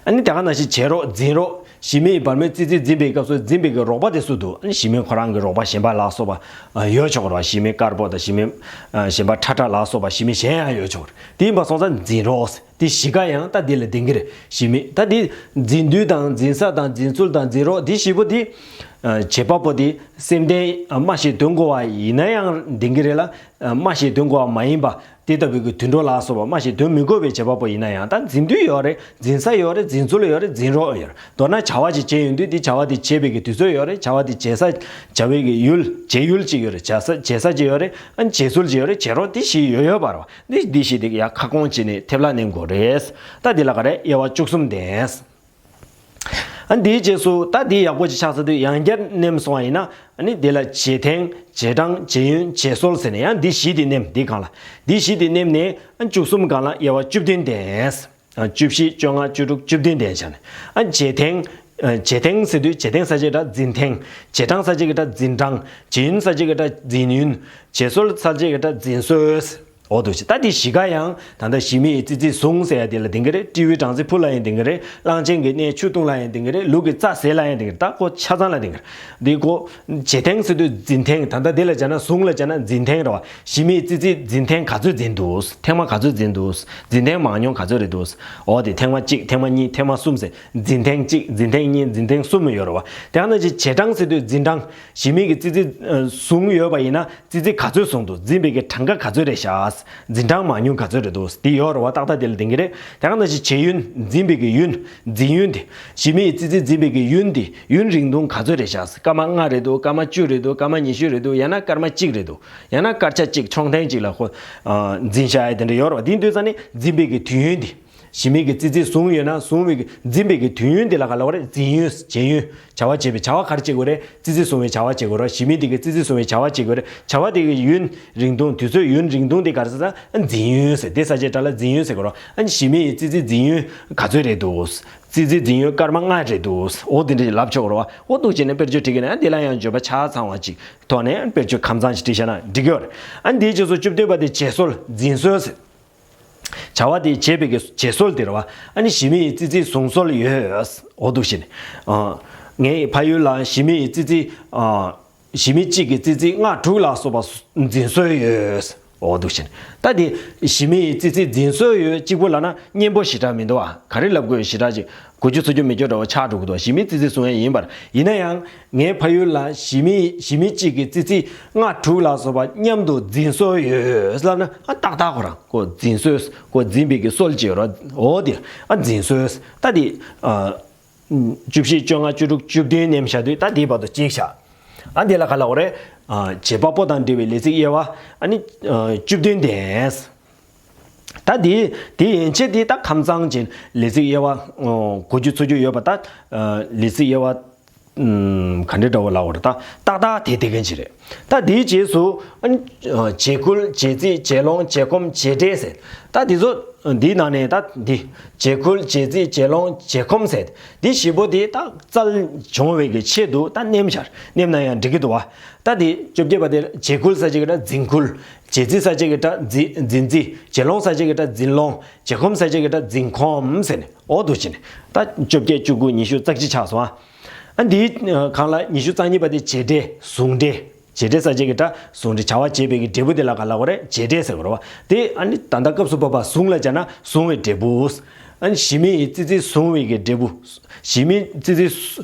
ཨ་ནི་དེ་ག་ནང་བཞིན་བྱེད་རོགས། འཛིན་རོགས། ཞི་མི་ཡི་སྦར་མོའི་ཙི་ཙི་འཛིན་པའི་སྐབས་སུ་འཛིན་པའི་གི་རོགས་པ་དེ་སུ་འདུག་ཨ་ནི་ཞི་མི་ཁོ་རང་གི་རོགས་པ་གཞན་པ་ལ་སོགས་པ་ཡོད་ཆོག་གི་རེད་བ། ཞི་མི་དཀར་པོ་དང་ཞི་མི་གཞན་པ་ཁྲ་ཁྲ་ལ་སོགས་པ་ཞི་མི་གཞན་ཡང་ཡོད་ཆོག་གི་རེད། དེ་ཡིན་པ་སོང་ཙང་འཛིན་རོགས། དེ་བཞི་ཀ་ཡང་ད་འདི་ལ་ལྡན་གྱི་རེད། ཞི་མི། ད་འདི་འཛིན་དུས་དང་འཛིན་ས་དང་འཛིན་ཚུལ་དང་འཛིན་རོགས་འདི་བཞི་པོ་འདི། བྱེད་པ་པོ་འདི་སེམས་ལྡན་སྨྲ་ཤེས་དོན་གོ་བ་ཡིན་ན་ཡང་ལྡན་གྱི་རེད་ལ། སྨྲ་ཤེས་དོན་གོ་བ་མ་ཡིན་པ་དེ་ལྟ་བུའི་གི་དུད་འགྲོ་ལ་སོགས་པ་སྨྲ་ཤེས་དོན་མི་གོ་བའི་བྱེད་པ་པོ་ཡིན་ན་ཡང་ད་འཛིན་དུས་ཡོད་རེད། འཛིན་ས་ཡོད་རེད། འཛིན་ཚུལ་ཡོད་རེད། འཛིན་རོགས་ཡོད་རེད། མདོར་ན་བྱ་བ་ཅིག་བྱེད་ཡོང་དུས་དེ་བྱ་བ་དེ་བྱེད་པའི་གི་དུས་ཚོད་ཡོད་རེད། བྱ་བ་དེ་བྱེད་ས་བྱ་བའི་གི་ཡུལ་བྱེད་ཡུལ་ཅིག་ཡོད་རེད། བྱ་ས་བྱེད་ས་ཅིག་ཡོད་རེད། ཨ་ནི་བྱེད་ཚུལ་ཅིག་ཡོད་རེད། བྱེད་རོགས་དེ་བཞི་ཡོད་ཡོད་པ་རེད་བ། འདི་འདི་བཞི་དེ་ཡང་ཁ་སྐོང་བྱས་ནས་ཐེབས་ལ་མནན་དགོས་རེད། ད་འདི་ལ་ག་རེ་དབྱེ་བ་བཅུ་གསུམ་ལྡན། ཨ་འདིའི་རྗེས་སུ་ད་འདི་ཡག་པོ་ཅིག་ཆགས་ཚར་དུས་ཡང་བསྐྱར་མནན་སོང་བ་ཡིན་ན། ཨ་ནི་འདི་ལ་བྱེད་ཐེངས། བྱེད་གྲངས། བྱེད་ཡུན། བྱེད་སྲོལ་ཟེར་ནས་ཡང་འདི་བཞི་དེ་མནན། འདི་སྒང་ལ་འདི་བཞི་དེ་མནན་ནས་ཨ་བཅུ་གསུམ་སྒང་ལ་དབྱེ་བ་བཅུ་བདུན་ལྡན། བཅུ་བཞི། བཅོ་ལྔ། བཅུ་དྲུག། བཅུ་བདུན་ལྡན་བྱས་ནས། ཨ་རྗེས་ཐེངས། རྗེས་ཐེངས་ཟེར་དུས་རྗེས་ཐེངས་ས་བཅད་སྒྲ་འཛིན་ཐེངས། རྗེས་འབྲང་ས་བཅད་ཀྱི་སྒྲ་འཛིན་འབྲང་། རྗེས་ཡུན་ས་བཅད་ཀྱི་སྒྲ་འཛིན་ཡུན། རྗེས་གསོལ་ས་བཅད་ཀྱི་སྒྲ་འཛིན་གསོལ། འོ་འདུག་བྱས། ད་འདི་བཞི་ཀ་ཡང་ད་ལྟ་ཞི་མི་ཡི་ཙི་ཙི་བཟུང་ཟེར་ཡ་དེ་ལ་བདེན་གྱི་རེད། སྤྲེའུའི་སྦྲང་རྩི་ཕུལ་ལ་ཡང་བདེན་གྱི་རེད། གླང་ཆེན་གྱི་སྣའི་ཆུ་བཏུང་ལ་ཡང་བདེན་གྱི་རེད། ལུག་གི་རྩྭ་ཟས་ལ་ཡང་བདེན་གྱི་རེད། ད་ཁོ་ཆ་ཚང་ལ་བདེན་གྱི་རེད། འདི་ཁོ་རྗེས་ཐེངས་ཟེར་དུས་འཛིན་ཐེངས། ད་ལྟ་འདི་ལ་བྱས་ན་བཟུང་ལ་བྱས་ན་འཛིན་ཐེངས་རེད་བ། ཞི་མི་ཡི་ཙི་ཙི་འཛིན་ཐེངས་ག་ཚོད་འཛིན་འདུག་ཐེངས་མ་ག་ཚོད་འཛིན་འདུག་འཛིན་ཐེངས་མང་ཉུང་ག་ཚོད་རེད་འདུག་འོ་དེ་ཐེངས་མ་གཅིག་ཐེངས་མ་གཉིས། ཐེངས་མ་གསུམ་ཟེར། འཛིན་ཐེངས་གཅིག་འཛིན་ཐེངས་གཉིས། འཛིན་ཐེངས་གསུམ་ཡོད་རེད་བ། དེ་ཡང་ན་ཅིག་རྗེས་འབྲང་ཟེར་དུས་འཛིན་འབྲང་། ཞི་མི་གི་ཙི་ཙི་ཨ་བཟུང་ཡོད་པ་ཡིན་ན་ཙི་ཙི་ག་ཚོད་བཟུང་འདུག་འཛིན་པའི་གི་གྲངས་ཀ་ག་ཚོད་རེད་ཤག་འཛིན་གྲངས་མང་ཉུང་ག་ཚོད་རེད་འདུག་འདི་ཡོད་རེད་བ། ཏག་ཏག་དེ་ལ་བདེན་གྱི་རེད། དེ་ག་ནང་བཞིན་རྗེས་ཡུན། འཛིན་པའི་གི་ཡུན། འཛིན་ཡུན་དེ། ཞི་མི་ཡི་ཙི་ཙི་འཛིན་པའི་གི་ཡུན་དེ་ཡུན་རིང་ཐུང་ག་ཚོད་རེད་ཤག་སྐར་མ་ལྔ་རེད་འདུག་སྐར་མ་བཅུ་རེད་འདུག་སྐར་མ་ཉི་ཤུ་རེད་འདུག་ཡང་ན་སྐར་མ་གཅིག་རེད་འདུག་ཡང་ན་སྐར་ཆ་གཅིག་ཆོག་ཐེངས་གཅིག་ལ་ཁོ་ཨ་འཛིན་བཞག་ཡ་དེ་འདྲ་ཡོད་རེད་བ། དེ་དུས་ཙ་ནི་འཛིན་པའི་གི་དུས་ཡུན་དེ། ཞི་མི་གི་ཙི་ཙི་བཟུང་ཡོད་ན་བཟུང་བའི་གི་འཛིན་པའི་གི་དུས་ཡུན་དེ་ལ་ག་ལབ་པ་རེད། འཛིན་ཡུན། རྗེས་ཡུན། བྱ་བ་བྱེད་པའི་བྱ་བ་ག་རེ་བྱེད་དགོས་རེད། ཙི་ཙི་བཟུང་བའི་བྱ་བ་བྱེད་དགོས་རེད། ཞི་མི་དེ་གི་ཙི་ཙི་བཟུང་བའི་བྱ་བ་བྱེད་དགོས་རེད། བྱ་བ་དེ་གི་ཡུན་རིང་ཐུང་། དུས་ཚོད་ཡུན་རིང་ཐུང་དེ་ག་རེ་ཟེར་ན་འཛིན་ཡུན་ཟེར། དེ་ས་བཅད་སྒྲ་ལ་འཛིན་ཡུན་ཟེར་དགོས་རེད། ཨ་ནི་ཞི་མི་ཡི་ཙི་ཙི་འཛིན་ཡུན་ག་ཚོད་རེད་འདུག་ཙི་ཙི་འཛིན་ཡུན་སྐར་མ་ལྔ་རེད་འདུག་འོ་དེ་འདྲ་ལབ་ཆོག་རེད་བ། འོ་འདུག་བྱས་ནས་དཔེར་བརྗོད་བྲིས་ཀྱི་ན་འདི་ལ་ཡང་བརྗོད་པ་ཆ་ཚང་བ་ཅིག་ཐོག་ནས་དཔེར་བརྗོད་ཁམས་གཙང་ཞིག་བྲིས་བཞག་ན་འགྲིག་གི་ཡོད་རེད། ཨ་ནི་དེའི་རྗེས་སུ་བཅུ་བདུན་པ་དེ་རྗེས་གསོལ། འཛིན་གསོལ་ཟེར། བྱ་བ་དེ་བྱེད་པའི་གི་རྗེས་གསོལ་དེ་རེད་བ། ཨ་ནི་ཞི་མི་ཡི་ཙི་ཙི་བཟུང་སྲོལ་ཡོད། འོ་འདུག་བྱས་ནས། ཨ། ངའི་ཕ་ཡུལ་ལ་ཞི་མི་ཡི་ཙི་ཙི། ཨ། ཞི་མི་གཅིག་གི་ཙི་ཙི་ལྔ་དྲུག་ལ་སོགས་པ་འཛིན་སྲོལ་ཡོད། འོ་འདུག་བྱས་ནས། ད་དེ་ཞི་མི་ཡི་ཙི་ཙི་འཛིན་སྲོལ་ཡོད་གཅིག་པུ་ལབ་ན་སྙན་པོ་ཞེ་དྲག་མི་འདུག་བ། ག་རེ་ལབ་དགོས་ཞེ་དྲག་ཅིག་གོ་རྒྱུ་ཚོར་རྒྱུ་མེད་རྒྱུ་འདྲ་བོ་ཆགས་འགྲོ་གི་འདུག་ཞི་མི་ཙི་ཙི་བཟུང་ཡ་ཡིན་པར། ཡིན་ན་ཡང་། ངའི་ཕ་ཡུལ་ལ་ཞི་མི་ཞི་མི་གཅིག་གི་ཙི་ཙི་ལྔ་དྲུག་ལ་སོགས་པ་མཉམ་དུ་འཛིན་སྲོལ་ཡོད་ལབ་ན། ཨ་ཏག་ཏག་ཁོ་རང་ཁོ་འཛིན་སྲོལ། ཁོ་འཛིན་པའི་གི་སྲོལ་ཅིག་ཡོད་ར། འོ་དེ་ལ་ཨ་འཛིན་སྲོལ། ད་དེ་ཨ་བཅུ་བཞི། བཅོ་ལྔ། བཅུ་དྲུག། བཅུ་བདུན་ནེམ་བཞག་དུས་ད་དེའི་བར་དུ་གཅིག་བཞག་ཨ་དེ་ལ་ག་ལབ་དགོས་རེད། ཨ་བྱེད་པ་པོ་དང་འབྲེལ་བའི་ལས་ཚིག་དབྱེ་བ། ཨ་ནི་ཨ་བཅུ་བདུན་ལྡན། ད་དེ་དེ་ཡན་ཆད་དེ་ད་ཁམས་གཙང་ཅན་ལས་ཚིག་དབྱེ་བ། ཨོ། གོ་རྒྱུ་ཚོར་རྒྱུ་ཡོད་པ་ད། ཨ་ལས་ཚིག་དབྱེ་བ། ཨུམ། ག་འདྲ་འདྲ་བོ་ལབ་དགོས་རེད། ད་ཏག་ཏག་དེ་དེ་གན་ཅིག་རེད། ད་དེའི་རྗེས་སུ་ཨ་ནི་ཨ་བྱེད་ཁུལ། བྱེད་རྩིས། བྱེད་ལོང་། བྱེད་ཁོམ། བྱེད་འབྲེལ་ཟེར། ད་དེ་ཚོ་འདིའི་ནང་ནས་ད་འདི་བྱེད་ཁུལ། བྱེད་རྩིས། བྱེད་ལོང་། བྱེད་ཁོམ་ཟེར། འདི་བཞི་པོ་དེ་ད་རྩལ་སྦྱོང་བའི་གི་ཆེད་དུ་ད་ནེམ་བཞག་ནེམ་ན་ཡང་འགྲིག་གི་འདུག་བ། ད་དེ་བཅོ་བརྒྱད་པ་དེ་བྱེད་ཁུལ་ས་ཅིག་གི་ད་འཛིན་ཁུལ། བྱེད་རྩིས་ས་ཅིག་གི་ད་འཛིན་འཛིན་རྩིས། བྱེད་ལོང་ས་ཅིག་གི་ད་འཛིན་ལོང་། བྱེད་ཁོམ་ས་ཅིག་གི་ད་འཛིན་ཁོམ་ཟེར་ནས། འོ་འདུག་བྱས་ནས་ད་བཅོ་བརྒྱད། བཅུ་དགུ། ཉི་ཤུ་རྩ་གཅིག་ཆགས་སོང་ཨ། ཨ་འདིའི་སྒང་ལ་ཉི་ཤུ་རྩ་གཉིས་པ་དེ་བྱེད་འབྲེལ། བཟུང་འབྲེལ། བྱེད་འབྲེལ་ས་བཅད་ཀྱི་སྒྲ། བཟུང་འབྲེལ། བྱ་བ་བྱེད་པའི་གི་འབྲས་བུ་དེ་ལ་ག་ལབ་དགོས་རེད། བྱེད་འབྲེལ་ཟེར་དགོས་རེད་བ། དེ་ཨ་ནི་ད་ལྟ་སྐབས་སུ་བབ་པ་བཟུང་ལ་སྦྱར་ན་བཟུང་བའི་འབྲས་བུ། ཨ་ནི་ཞི་མི་ཡི་ཙི་ཙི་བཟུང་བའི་གི་འབྲས་བུ། ཞི་མི་ཙི་ཙི།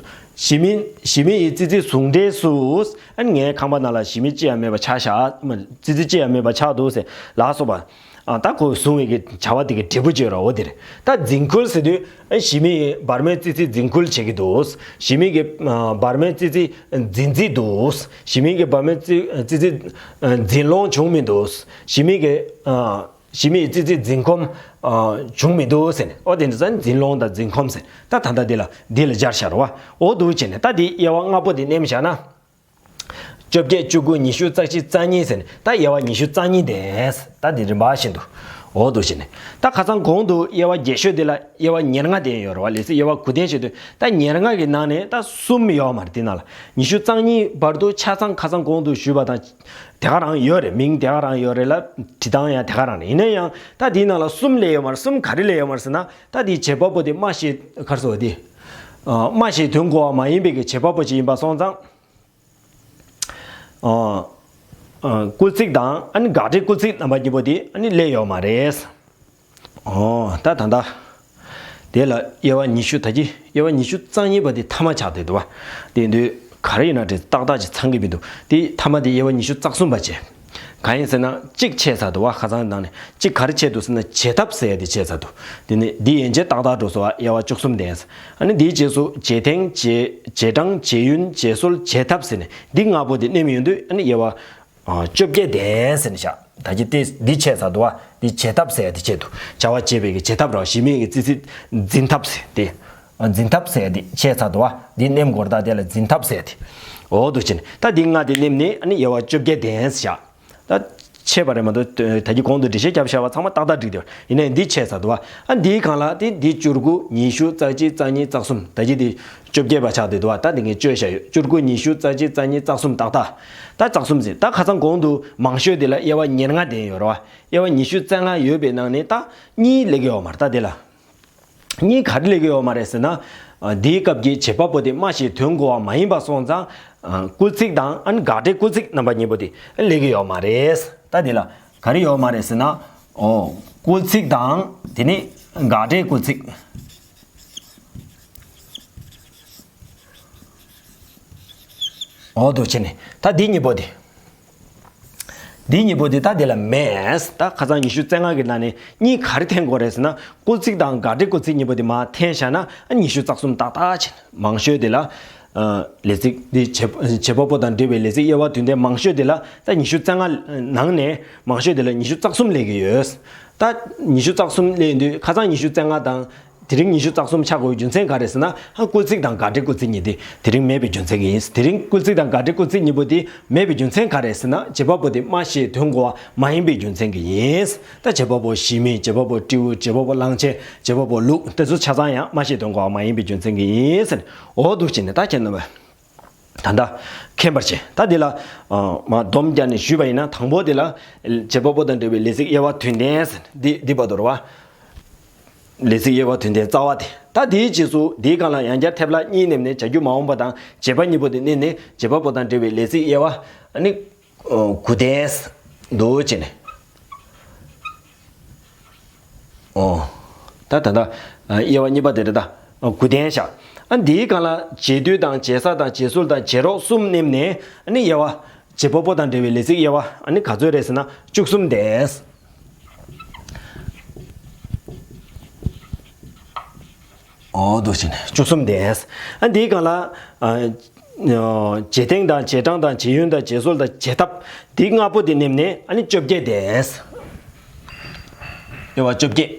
ཞི་མི། ཞི་མི་ཡི་ཙི་ཙི་བཟུང་འབྲས་སུ། ཨ་ནི་ངའི་ཁང་པ་ནང་ལ་ཞི་མི་ཅི་ཡང་མེད་པ་ཆགས་བཞག་མ། ཙི་ཙི་ཅི་ཡང་མེད་པ་ཆགས་འདུག་ཟེར་ལ་སོགས་པ། ཨ་ད་ཁོ་བཟུང་བའི་གི་བྱ་བ་དེ་གི་འབྲས་བུ་བརྗོད་ར། འོ་དེ་རེད། ད་འཛིན་ཁུལ་ཟེར་དུས་ཨ་ཞི་མི་ཡིས་བར་མའི་ཙི་ཙི་འཛིན་ཁུལ་བྱེད་ཀྱི་འདུག་ཞི་མི་གིས་ཨ་བར་མའི་ཙི་ཙི་འཛིན་རྩིས་འདུག་ཞི་མི་གིས་བར་མའི་ཙི་ཙི་ཙི་འཛིན་ལོང་བྱུང་མི་འདུག་ཞི་མི་གིས་ཨ་ཞི་མི་ཡི་ཙི་ཙི་འཛིན་ཁོམ་ཨ་བྱུང་མི་འདུག་ཟེར་ནས། འོ་དེ་འདྲ་ཟེར་འཛིན་ལོང་དང་འཛིན་ཁོམ་ཟེར། ད་ད་ལྟ་འདི་ལ་འདི་ལ་སྦྱར་བཞག་ར་བ། འོ་འདུག་བྱས་ནས་ད་འདི་དབྱེ་བ་ལྔ་པོ་འདི་ནེམ་བཞག་ན། བཅོ་བརྒྱད། བཅུ་དགུ། ཉི་ཤུ་རྩ་གཅིག་རྩ་གཉིས་ཟེར་ནས་ད་དབྱེ་བ་ཉི་ཤུ་རྩ་གཉིས་ལྡན། ད་འདི་རིམ་པ་བཞིན་དུ་འོ་འདུག་བྱས་ནས། ད་ཁ་སང་གོང་དུ་དབྱེ་བ་བརྒྱད་ཤོས་འདི་ལ་དབྱེ་བ་ཉེར་ལྔ་ལྡན་ཡོད་རེད་བ། ལས་ཚིག་དབྱེ་བ་དགུ་ལྡན་བྱས་དུས་ད་ཉེར་ལྔ་གི་ནང་ནས་ད་གསུམ་ཡོད་མ་རེད། འདི་ནང་ལ་ཉི་ཤུ་རྩ་གཉིས་བར་དུ་ཆ་ཚང་ཁ་སང་གོང་དུ་ཞུས་པ་དང་དེ་ག་རང་ཡོད་རེད། མིང་དེ་ག་རང་ཡོད་རེད་ལ་བྲིས་སྟངས་ཡང་དེ་ག་རང་རེད། ཡིན་ན་ཡང་ད་འདིའི་ནང་ལ་གསུམ་སླེབས་ཡོད་མ་རེད། གསུམ་ག་རེ་སླེབས་ཡོད་མ་རེད་ཟེར་ན། ད་འདིའི་བྱེད་པ་པོ་དེ་སྨྲ་ཤེས་ག་རེ་ཟེར་བ་དེ། ཨ་སྨྲ་ཤེས་དོན་གོ་བ་མ་ཡིན་པའི་གི་བྱེད་པ་པོ་ཅིག་ཡིན་པ་སོང་ཙང་། ཨ་ཨ་སྐུལ་ཚིག་དང་ཨ་ནི་དགག་སྒྲའི་སྐུལ་ཚིག་རྣམ་པ་གཉིས་པོ་དེ་ཨ་ནི་སླེབས་ཡོད་མ་རེད། ཨོ་ད་ད་ད། དེ་ལ་དབྱེ་བ་ཉི་ཤུ། ད་ཅི་དབྱེ་བ་ཉི་ཤུ་རྩ་གཉིས་པ་དེ་ཐ་མ་ཆགས་བསྡད་འདུག་བ། དེ་དུས་ག་རེ་ཡིན་ན་དེ་ཏག་ཏག་ཅིག་ཚང་གི་མི་འདུག་དེ་ཐ་མ་དེ་དབྱེ་བ་ཉི་ཤུ་རྩ་གསུམ་པ་བྱས། གང་ཡིན་ཟེར་ན་གཅིག་ཆད་ཚར་འདུག་བ། ཁ་སང་ནང་ནས་གཅིག་ག་རེ་ཆད་འདུག་ཟེར་ན་བྱེད་ཐབས་ཟེར་ཡ་དེ་ཆད་ཚར་འདུག་དེ་ནས་འདི་ཡན་ཆད་ཏག་ཏག་འགྲོ་སོང་བ། དབྱེ་བ་བཅུ་གསུམ་ལྡན། ཨ་ནི་འདིའི་རྗེས་སུ་རྗེས་ཐེངས། རྗེས་རྗེས་འབྲང་། རྗེས་ཡུན། རྗེས་སྲོལ། རྗེས་ཐབས་ཟེར་ནས་འདི་ལྔ་པོ་དེ་ནེམ་ཡོང་དུས་ཨ་ནི་དབྱེ་བ་ཨ་བཅོ་བརྒྱད་ལྡན་ཟེར་ནས་བཞག་ད་ཅི་དེ་འདི་ཆད་ཚར་འདུག་བ། འདི་བྱེད་ཐབས་ཟེར་ཡ་དེ་ཆད་འདུག་བྱ་བ་བྱེད་པའི་གི་བྱེད་ཐབས་ར། ཞི་མི་གི་ཙི་ཙི་འཛིན་ཐབས་ཟེར་དེ། ཨ་འཛིན་ཐབས་ཟེར་ཡ་དེ་ཆད་ཚར་འདུག་བ། འདི་ནེམ་དགོས་རེད། ད་དེ་ལ་འཛིན་ཐབས་ཟེར་ཡ་དེ། འོ་འདུག་བྱས་ནས་ད་འདི་ལྔ་དེ་ནེམ་ནས་ཨ་ནི་དབྱེ་བ་བཅོ་བརྒྱད་ལྡན་ཟེར་བཞག་ད་ ཆད་པ་རེད་མ་གཏོགས། ད་གིན་གོང་དུ་འགྲེལ་བཤད་བརྒྱབ་བཞག་པ་ཚང་མ་ཏག་ཏག་འགྲིག་བསྡད་ཡོད། ཡིན་ནའི་འདི་ཆད་ཚར་འདུག་བ། ཨ་འདིའི་སྒང་ལ་དེ་འདི་བཅུ་དགུ། ཉི་ཤུ། རྩ་གཅིག་རྩ་གཉིས། རྩ་གསུམ། ད་གིན་དེ་བཅོ་བརྒྱད་པ་ཆགས་བསྡད་འདུག་བ། ད་དེ་ངས་བཅོས་བཞག་ཡོད། བཅུ་དགུ། ཉི་ཤུ། རྩ་གཅིག་རྩ་གཉིས། རྩ་གསུམ། ཏག་ཏག་ད་རྩ་གསུམ་ཟེར། ད་ཁ་སང་གོང་དུ་མང་ཤོས་དེ་ལ་དབྱེ་བ་ཉེར་ལྔ་ལྡན་ཡོད་རེད་བ། དབྱེ་བ་ཉི་ཤུ་རྩ་ལྔ་ཡོད་པའི་ནང་ནས་ད་གཉིས་སླེབས་ཀྱི་ཡོད་མ་རེད། ད་དེ་ལ། གཉིས་ག་རེ་སླེབས་ཀྱི་ཡོད་མ་རེད་ཟེར་ན། ཨ་འདིའི་སྐབས་ཀྱི་བྱེད་པ་པོ་དེ་སྨྲ་ཤེས་དོན་གོ་བ་མ་ཡིན་པ་སོང་ཙང་། ཨ་སྐུལ་ཚིག་དང་ཨ་ནི་དགག་སྒྲའི་སྐུལ་ཚིག་རྣམ་པ་གཉིས་པོ་དེ་སླེབས་ཀྱི་ཡོད་མ་རེད། ད་དེ་ལ་ག་རེ་ཡོད་མ་རེད་ཟེར་ན། ཨོ། སྐུལ་ཚིག་དང་དེ་ནས་དགག་སྒྲའི་སྐུལ་ཚིག་འོ་འདུག་བྱས་ནས་ད་འདི་གཉིས་པོ་དེ། འདི་གཉིས་པོ་དེ་ད་དེ་ལ་མེད། ད་ཁ་སང་ཉི་ཤུ་རྩ་ལྔ་གི་ནང་ནས་གཉིས་ག་རེ་འཐེན་དགོས་རེད་ཟེར་ན། སྐུལ་ཚིག་དང་དགག་སྒྲའི་སྐུལ་ཚིག་གཉིས་པོ་དེ་མར་འཐེན་བཞག་ན། ཨ་ཉི་ཤུ་རྩ་གསུམ་ཏག་ཏག་བྱས་ནས། མང་ཤོས་དེ་ལ། ཨ་ལས་ཚིག་འདི་བྱེད་བྱེད་པ་པོ་དང་འབྲེལ་བའི་ལས་ཚིག་དབྱེ་བ་དོན་ལྡན་མང་ཤོས་དེ་ལ། ད་ཉི་ཤུ་རྩ་ལྔ་ནང་ནས་མང་ཤོས་དེ་ལ་ཉི་ཤུ་རྩ་གསུམ་སླེབས་ཀྱི་ཡོད། ད་ཉི་ཤུ་རྩ་གསུམ་སླེབས་དུས་ཁ་སང་ཉི་ཤུ་རྩ་ལྔ་དང་། དེ་རིང་ཉི་ཤུ་རྩ་གསུམ་ཆགས་དགོས་པའི་རྒྱུ་མཚན་ག་རེ་ཟེར་ན། ཧ། སྐུལ་ཚིག་དང་དགག་སྒྲའི་སྐུལ་ཚིག་གཉིས་དེ་དེ་རིང་མེད་པའི་རྒྱུ་མཚན་གྱིས་ཡིན། དེ་རིང་སྐུལ་ཚིག་དང་དགག་སྒྲའི་སྐུལ་ཚིག་གཉིས་པོ་དེ་མེད་པའི་རྒྱུ་མཚན་ག་རེ་ཟེར་ན། བྱེད་པ་པོ་དེ་སྨྲ་ཤེས་དོན་གོ་བ་མ་ཡིན་པའི་རྒྱུ་མཚན་གྱིས་ཡིན། ད་བྱེད་པ་པོ་གཞི་མེད། བྱེད་པ་པོ་སྤྲེའུ། བྱེད་པ་པོ་གླང་ཆེན། བྱེད་པ་པོ་ལུག་དེ་ཚོ་ཆ་ཚང་ཡང་སྨྲ་ཤེས་དོན་གོ་བ་མ་ཡིན་པའི་རྒྱུ་མཚན་གྱིས་ཡིན་ཟེར། འོ་འདུག་བྱས་ནས་ད་ཁྱེད་རྣམ་པ། ད་ལྟ་མཁྱེན་པར་བྱེད། ད་འདི་ལ་ཨ་མར་སྡོམ་བརྒྱབ་ནས་ཞུས་པ་ཡིན་ན། དང་པོ་འདི་ལ་བྱེད་པ་པོ་དང་འབྲེལ་བའི་ལས་ཚིག་དབྱེ་བ་དོན་ལྡན་ཟེར། འདི་འདི་བར་དུ་རེད་བ། ལས་ཚིག་དབྱེ་བ་དོན་ལྡན་རྩ་བ་དེ། ད་དེའི་རྗེས་སུ་འདིའི་སྒང་ལ་ཡང་བསྐྱར་ཐེབས་ལ་གཉིས་མནན་ནས་བྱ་རྒྱུད་མ་འོངས་པ་དང་བྱེད་པ་གཉིས་པོ་དེ་མནན་ནས་བྱེད་པ་པོ་དང་འབྲེལ་བའི་ལས་ཚིག་དབྱེ་བ་ཨ་ནི་དགུ་ལྡན་འདུག་བྱས་ནས། ཨོ། ད་ད་ལྟ་དབྱེ་བ་གཉིས་པ་དེ་རེད་ད། དགུ་ལྡན་བཞག་ཨ་འདིའི་སྒང་ལ་བྱེད་དུས་དང་བྱེད་ས་དང་བྱེད་ཚུལ་དང་བྱེད་རོགས་གསུམ་མནན་ནས་ཨ་ནི་དབྱེ་བ། བྱེད་པ་པོ་དང་འབྲེལ་བའི་ལས་ཚིག་དབྱེ་བ་ཨ་ནི་ག་ཚོད་རེད་ཟེར་ན། བཅུ་གསུམ་ལྡན། འོ་འདུག་བྱས་ནས་བཅུ་གསུམ་ལྡན། ཨ་འདིའི་སྒང་ལ་ཨ་བྱེད་སྟངས་དང་བྱེད་གྲངས་དང་བྱེད་ཡུལ་དང་བྱེད་སྲོལ་དང་བྱེད་ཐབས་འདི་ལྔ་པོ་དེ་མནན་ནས་ཨ་ནི་བཅོ་བརྒྱད་ལྡན། དབྱེ་བ་བཅོ་བརྒྱད།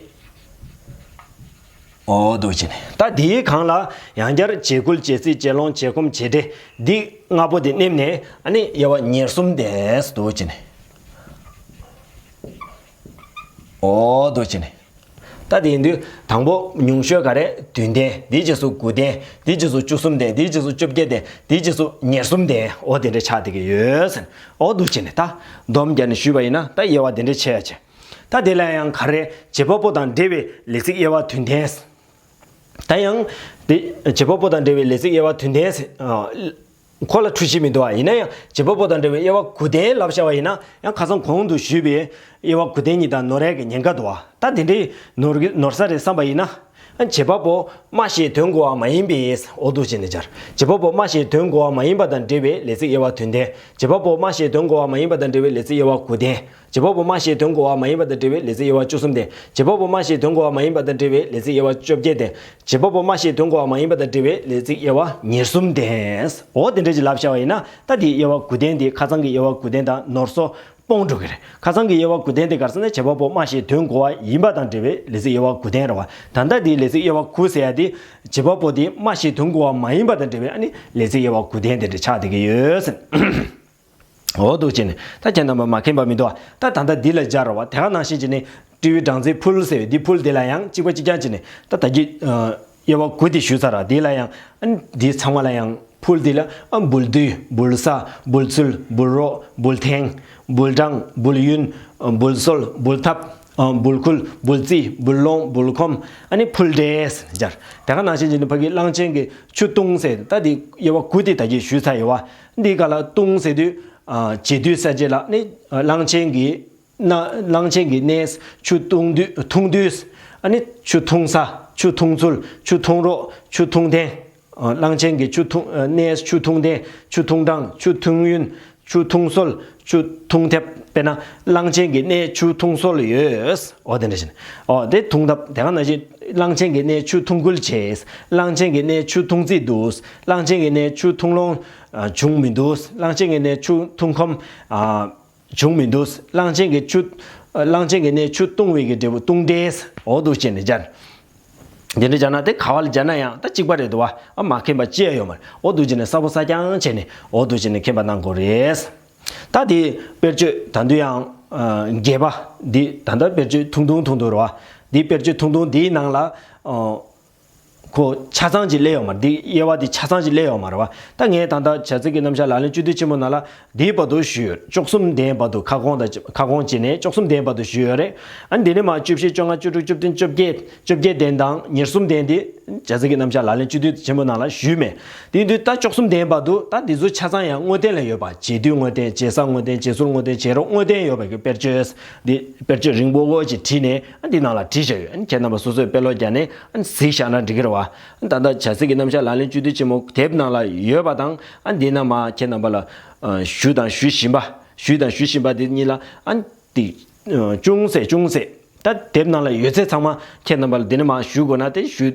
འོ་འདུག་བྱས་ནས་ད་འདིའི་སྒང་ལ་ཡང་བསྐྱར་བྱེད་ཁུལ། བྱེད་རྩིས། བྱེད་ལོང་། བྱེད་སྒོམ། བྱེད་འབྲེལ་འདི་ལྔ་པོ་དེ་མནན་ནས་ཨ་ནི་དབྱེ་བ་ཉེར་གསུམ་ལྡན་འདུག་བྱས་ནས། འོ་འདུག་བྱས་ནས། ད་དེ་ཡིན་དུས་དང་པོ་ཉུང་ཤོས་ག་རེ། བདུན་ལྡན། དེའི་རྗེས་སུ་དགུ་ལྡན། དེའི་རྗེས་སུ་བཅུ་གསུམ་ལྡན། དེའི་རྗེས་སུ་བཅོ་བརྒྱད་ལྡན། དེའི་རྗེས་སུ་ཉེར་གསུམ་ལྡན། འོ་དེ་འདྲ་ཆགས་བསྡད་ཀྱི་ཡོད་ཟེར། འོ་འདུག་བྱས་ནས་ད་སྡོམ་བརྒྱབ་ནས་ཞུས་པ་ཡིན་ན་ད་དབྱེ་བ་དེ་འདྲ་ཕྱེ་ཡ་བྱས། ད་དེ་ལ་ཡང་ག་རེ། བྱེད་པ་པོ་དང་འབྲེལ་བའི་ལས་ཚིག་དབྱེ་བ་དོན་ལྡན། ད་ཡང་དེ་བྱེད་པ་པོ་དང་འབྲེལ་བའི་ལས་ཚིག་དབྱེ་བ་དོན་ལྡན་ཟེར། ཨ་ཁོ་ལ་འཁྲུལ་གཞི་མི་འདུག་ཨ། ཡིན་ན་ཡང་བྱེད་པ་པོ་དང་འབྲེལ་བའི་དབྱེ་བ་དགུ་ལྡན་ལབ་བཞག་པ་ཡིན་ན་ཡང་ཁ་སང་གོང་དུ་ཞུས་པའི་དབྱེ་བ་དགུ་ལྡན་གཉིས་དང་ནོར་ཡས་ཀྱི་ཉེན་ཁ་འདུག་ཨ། ད་དེ་འདྲའི་ནོར་གི་ནོར་ས་རེད་བསམ་པ་ཡིན་ན། བྱེད་པ་པོ་སྨྲ་ཤེས་དོན་གོ་བ་མ་ཡིན་པའི། འོ་འདུག་བྱས་ནས་སྦྱར། བྱེད་པ་པོ་སྨྲ་ཤེས་དོན་གོ་བ་མ་ཡིན་པ་དང་འབྲེལ་བའི་ལས་ཚིག་དབྱེ་བ་དོན་ལྡན། བྱེད་པ་པོ་སྨྲ་ཤེས་དོན་གོ་བ་མ་ཡིན་པ་དང་འབྲེལ་བའི་ལས་ཚིག་དབྱེ་བ་དགུ་ལྡན། བྱེད་པ་པོ་སྨྲ་ཤེས་དོན་གོ་བ་མ་ཡིན་པ་དང་འབྲེལ་བའི་ལས་ཚིག་དབྱེ་བ་བཅུ་གསུམ་ལྡན། བྱེད་པ་པོ་སྨྲ་ཤེས་དོན་གོ་བ་མ་ཡིན་པ་དང་འབྲེལ་བའི་ལས་ཚིག་དབྱེ་བ་བཅོ་བརྒྱད་ལྡན། བྱེད་པ་པོ་སྨྲ་ཤེས་དོན་གོ་བ་མ་ཡིན་པ་དང་འབྲེལ་བའི་ལས་ཚིག་དབྱེ་བ་ཉེར་གསུམ་ལྡན། འོ་དེ་འདྲ་ཅིག་ལབ་བཞག་པ་ཡིན་ན་ད་དེའི་དབྱེ་བ་དགུ་ལྡན་དེ་ཁ་སང་གི་དབྱེ་བ་དགུ་ལྡན་དང་ནོར་སོ་སྤོང་འགྲོ་གི་རེད། ཁ་སང་གི་དབྱེ་བ་དགུ་ལྡན་དེ་ག་རེ་ཟེར་ན་བྱེད་པ་པོ་སྨྲ་ཤེས་དོན་གོ་བ་ཡིན་པ་དང་འབྲེལ་བའི་ལས་ཚིག་དབྱེ་བ་དགུ་ལྡན་རེད་བ། ད་ལྟ་དེའི་ལས་ཚིག་དབྱེ་བ་དགུ་ཟེར་ཡ་དེ་བྱེད་པ་པོ་དེ་སྨྲ་ཤེས་དོན་གོ་བ་མ་ཡིན་པ་དང་འབྲེལ་བའི་ཨ་ནི་ལས་ཚིག་དབྱེ་བ་དགུ་ལྡན་དེ་འདྲ་ཆགས་བསྡད་ཀྱི་ཡོད་ཟེར། འོ་འདུག་བྱས་ནས་ད་ཁྱེད་རྣམ་པ་མ་མཁྱེན་པ་མི་འདུག་ཨ། ད་ད་ལྟ་འདི་ལ་སྦྱར་བ་དེ་ག་ནང་བཞིན་བྱས་ནས་སྤྲེའུའི་སྦྲང་རྩི་ཕུལ་ཟེར་བའི་འདི་ཕུལ་དེ་ལ་ཡང་གཅིག་པ་གཅིག་རྐྱང་བྱས་ནས་ད་ད་གི་དབྱེ་བ་དགུ་དེ་ཞུས་ཚར་ར། དེ་ལ་ཡང་ཨ་ནི་འདི་ཚང་མ་ལ་ཡང་ཕུལ་དེ་ལ་ཨ་འབུལ་དུས། འབུལ་ས། འབུལ་ཚུལ། འབུལ་རོགས། འབུལ་ཐེངས། འབུལ་གྲངས། འབུལ་ཡུན། འབུལ་སྲོལ། འབུལ་ཐབས། འབུལ་ཁུལ། འབུལ་རྩིས། འབུལ་ལོང་། འབུལ་ཁོམ། ཨ་ནི་ཕུལ་འབྲས་སྦྱར། དེ་ག་ནང་བཞིན་བྱས་ནས་ཕ་གི་གླང་ཆེན་གྱི་ཆུ་བཏུང་ཟེར། ད་དེ་དབྱེ་བ་དགུ་དེ་ད་གི་ཞུས་ཚར་ཡོད་བ། འདི་ག་ལ་བཏུང་ཟེར་དུས། ཨ་བྱེད་དུས་ས་བཅད་ལ་ནི་ཨ་གླང་ཆེན་གྱི་ན་གླང་ཆེན་གྱི་སྣས་ཆུ་བཏུང་དུས། འཐུང་དུས། ཨ་ནི་ཆུ་འཐུང་ས། ཆུ་འཐུང་ཚུལ། ཆུ་འཐུང་རོགས། ཆུ་འཐུང་ཐེངས། ཨ་གླང་ཆེན་གྱི་ཆུ་འཐུང་ཨ་སྣས་ཆུ་འཐུང་ཐེངས། ཆུ་འཐུང་གྲངས། ཆུ་འཐུང་ཡུན། ཆུ་འཐུང་སྲོལ། ཆུ་འཐུང་ཐེབས། དཔེར་ན་གླང་ཆེན་གྱི་སྣས་ཆུ་འཐུང་སྲོལ་ཡོད། འོ་དེ་འདྲ་བཞིན། འོ་དེ་འཐུང་ཐབས་དེ་ག་ནང་བཞིན་གླང་ཆེན་གྱི་སྣས་ཆུ་འཐུང་ཁུལ་བྱེད། གླང་ཆེན་གྱི་སྣས་ཆུ་འཐུང་རྩིས་འདུག་གླང་ཆེན་གྱི་སྣས་ཆུ་འཐུང་ལོང་ཨ་བྱུང་མི་འདུག་གླང་ཆེན་གྱི་སྣས་ཆུ་འཐུང་ཁོམ་ཨ་བྱུང་མི་འདུག་གླང་ཆེན་གྱི་ཆུ་ཨ་གླང་ཆེན་གྱི་སྣས་ཆུ་བཏུང་བའི་གི་འབྲས་བུ་བཏུང་འབྲས། འོ་འདུག་བྱས་ནས་སྦྱར། དེ་འདྲ་སྦྱར་ན་དེ་ག་བ་ལ་སྦྱར་ན་ཡང་ད་གཅིག་པ་རེད་འདུག་བ། ཨ་མ་མཁྱེན་པ་ཅི་ཡང་ཡོད་མ་རེད། འོ་འདུག་བྱས་ནས་གསལ་པོ་གསལ་རྐྱང་བྱས་ནས་འོ་འདུག་བྱས་ནས་མཁྱེན་པ་གནང་དགོས་རེད། ད་དེ་དཔེར་བརྗོད་ད་དུང་ཡང་ བརྒྱད་པ་འདི་ད་ལྟ་དཔེར་བརྗོད་ཐུང་ཐུང་ཐུང་ཐུང་རེད་བ། འདི་དཔེར་བརྗོད་ཐུང་ཐུང་འདིའི་ནང་ལ་ཁོ་ཆ་ཚང་ཅིག་སླེབས་ཡོད་མ་རེད། འདི་དབྱེ་བ་འདི་ཆ་ཚང་ཅིག་སླེབས་ཡོད་མ་རེད་བ། ད་ངས་ད་ལྟ་བྱ་ཚིག་གི་རྣམ་གཞག་ལག་ལེན་བཅུད་བསྡུས་ཆེན་མོ་ནང་ལ་འདིའི་བར་དུ་ཞུས་ཡོད། བཅུ་གསུམ་ལྡན་བར་དུ་ཁ་སྐོང་དང་ཁ་སྐོང་བྱས་ནས་བཅུ་གསུམ་ལྡན་བར་དུ་ཞུས་ཡོད་རེད། ཨ་འདི་ནས་མར་བཅུ་བཞི་བཅོ་ལྔ་བཅུ་དྲུག་བཅུ་བདུན་བཅོ་བརྒྱད་བཅོ་བརྒྱད་ལྡན་དང་ཉེར་གསུམ་ལྡན་འདི་བྱ་ཚིག་གི་རྣམ་གཞག་ལག་ལེན་བཅུད་བསྡུས་ཆེན་མོ་ནང་ལ་ཞུས་མེད། དེ་ཡིན་དུས་ད་བཅུ་གསུམ་ལྡན་བར་དུ་ད་འདི་ཚོ་ཆ་ཚང་ཡང་དངོས་བསྟན་ལ་ཡོད་པ། བྱེད་དུས་དངོས་བསྟན། བྱེད་ས་དངོས་བསྟན། བྱེད་ཚུལ་དངོས་བསྟན། བྱེད་རོགས་དངོས་བསྟན་ཡོད་པའི་གི་དཔེར་བརྗོད། འདི་དཔེར་བརྗོད་རིང་པོ་ཅིག་བྲིས་ནས་ཨ་འདི་ནང་ལ་བྲིས་བཞག་ཡོད། ཨ་ཁྱེད་རྣམ་པ་སོ་སོས་དཔེ་ཀློག་རྒྱག་ནས་ཨ་གཟིགས་བཞག་ན་འགྲིག་གི་རེད་བ། ཨ་ད་ལྟ་བྱ་ཚིག་གི་རྣམ་གཞག་ལག་ལེན་བཅུད་བསྡུས་ཆེན་མོ་དེབ་ནང་ལ་ཡོད་པ་དང་ཨ་འདི་ན་མ་ཁྱེད་རྣམ་པ་ལ་ཨ་ཞུས་དང་ཞུ་བཞིན་པ། ཞུས་དང་ཞུ་བཞིན་པ་འདི་གཉིས་ལ་ཨ་འདི་ཅུང་ཟད་ཅུང་ཟད། ད་དེབ་ནང་ལ་ཡོད་ཚད་ཚང་མ་ཁྱེད་རྣམ་པ་ལ་འདི་ནས་མར་ཞུ་དགོས་ན་དེ་ཞུ་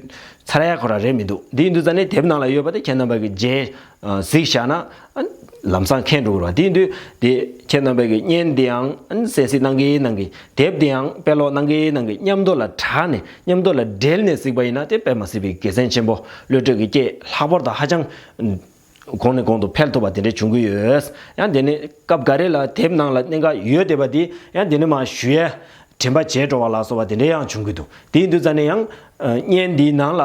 ཚར་ཡ་ཁོ་རང་རེད་མི་འདུག། འདི་ཡིན་དུས་ཙང་ནས་དེབ་ནང་ལ་ཡོད་པ་དེ་ཁྱེད་རྣམ་པ་གི་རྗེས་གཟིགས་བཞག་ན་ཨ་ལམ་སང་མཁྱེན་འགྲོ་གི་རེད་བ། འདི་ཡིན་དུས་དེ་ཁྱེད་རྣམ་པ་གི་བརྙན་འདི་ཡང་ཨ་གསན་གཟིགས་གནང་གི་གནང་གི། དེབ་འདི་ཡང་དཔེ་ཀློག་གནང་གི་གནང་གི། མཉམ་དུ་ལ་དྲངས་ནས་མཉམ་དུ་ལ་འབྲེལ་ནས་གཟིགས་པ་ཡིན་ན་དེ་དཔེ་མ་སྲིད་པའི་དགེ་མཚན་ཆེན་པོ། བློ་གྲོས་ཀྱི་སྐྱེད་ལྷག་པར་དུ་ཧ་ཅང་གོང་ནས་གོང་དུ་འཕེལ་ཐུབ་པ་དེ་འདྲ་བྱུང་གི་ཡོད། ཡང་དེ་ནས་སྐབས་འགའ་རེ་ལ་དེབ་ནང་ལ་གནད་འགག་ཡོད་བསྡད་པ་དེ་ཡང་དེ་ནས་མར་ཞུ་ཡས་དྲན་པ་བརྗེད་འགྲོ་བ་ལ་སོགས་པ་དེ་འདྲ་ཡང་བྱུང་གི་འདུག། དེ་ཡིན་དུས་ཙང་ནས་ཡང་བརྙན་འདིའི་ནང་ལ་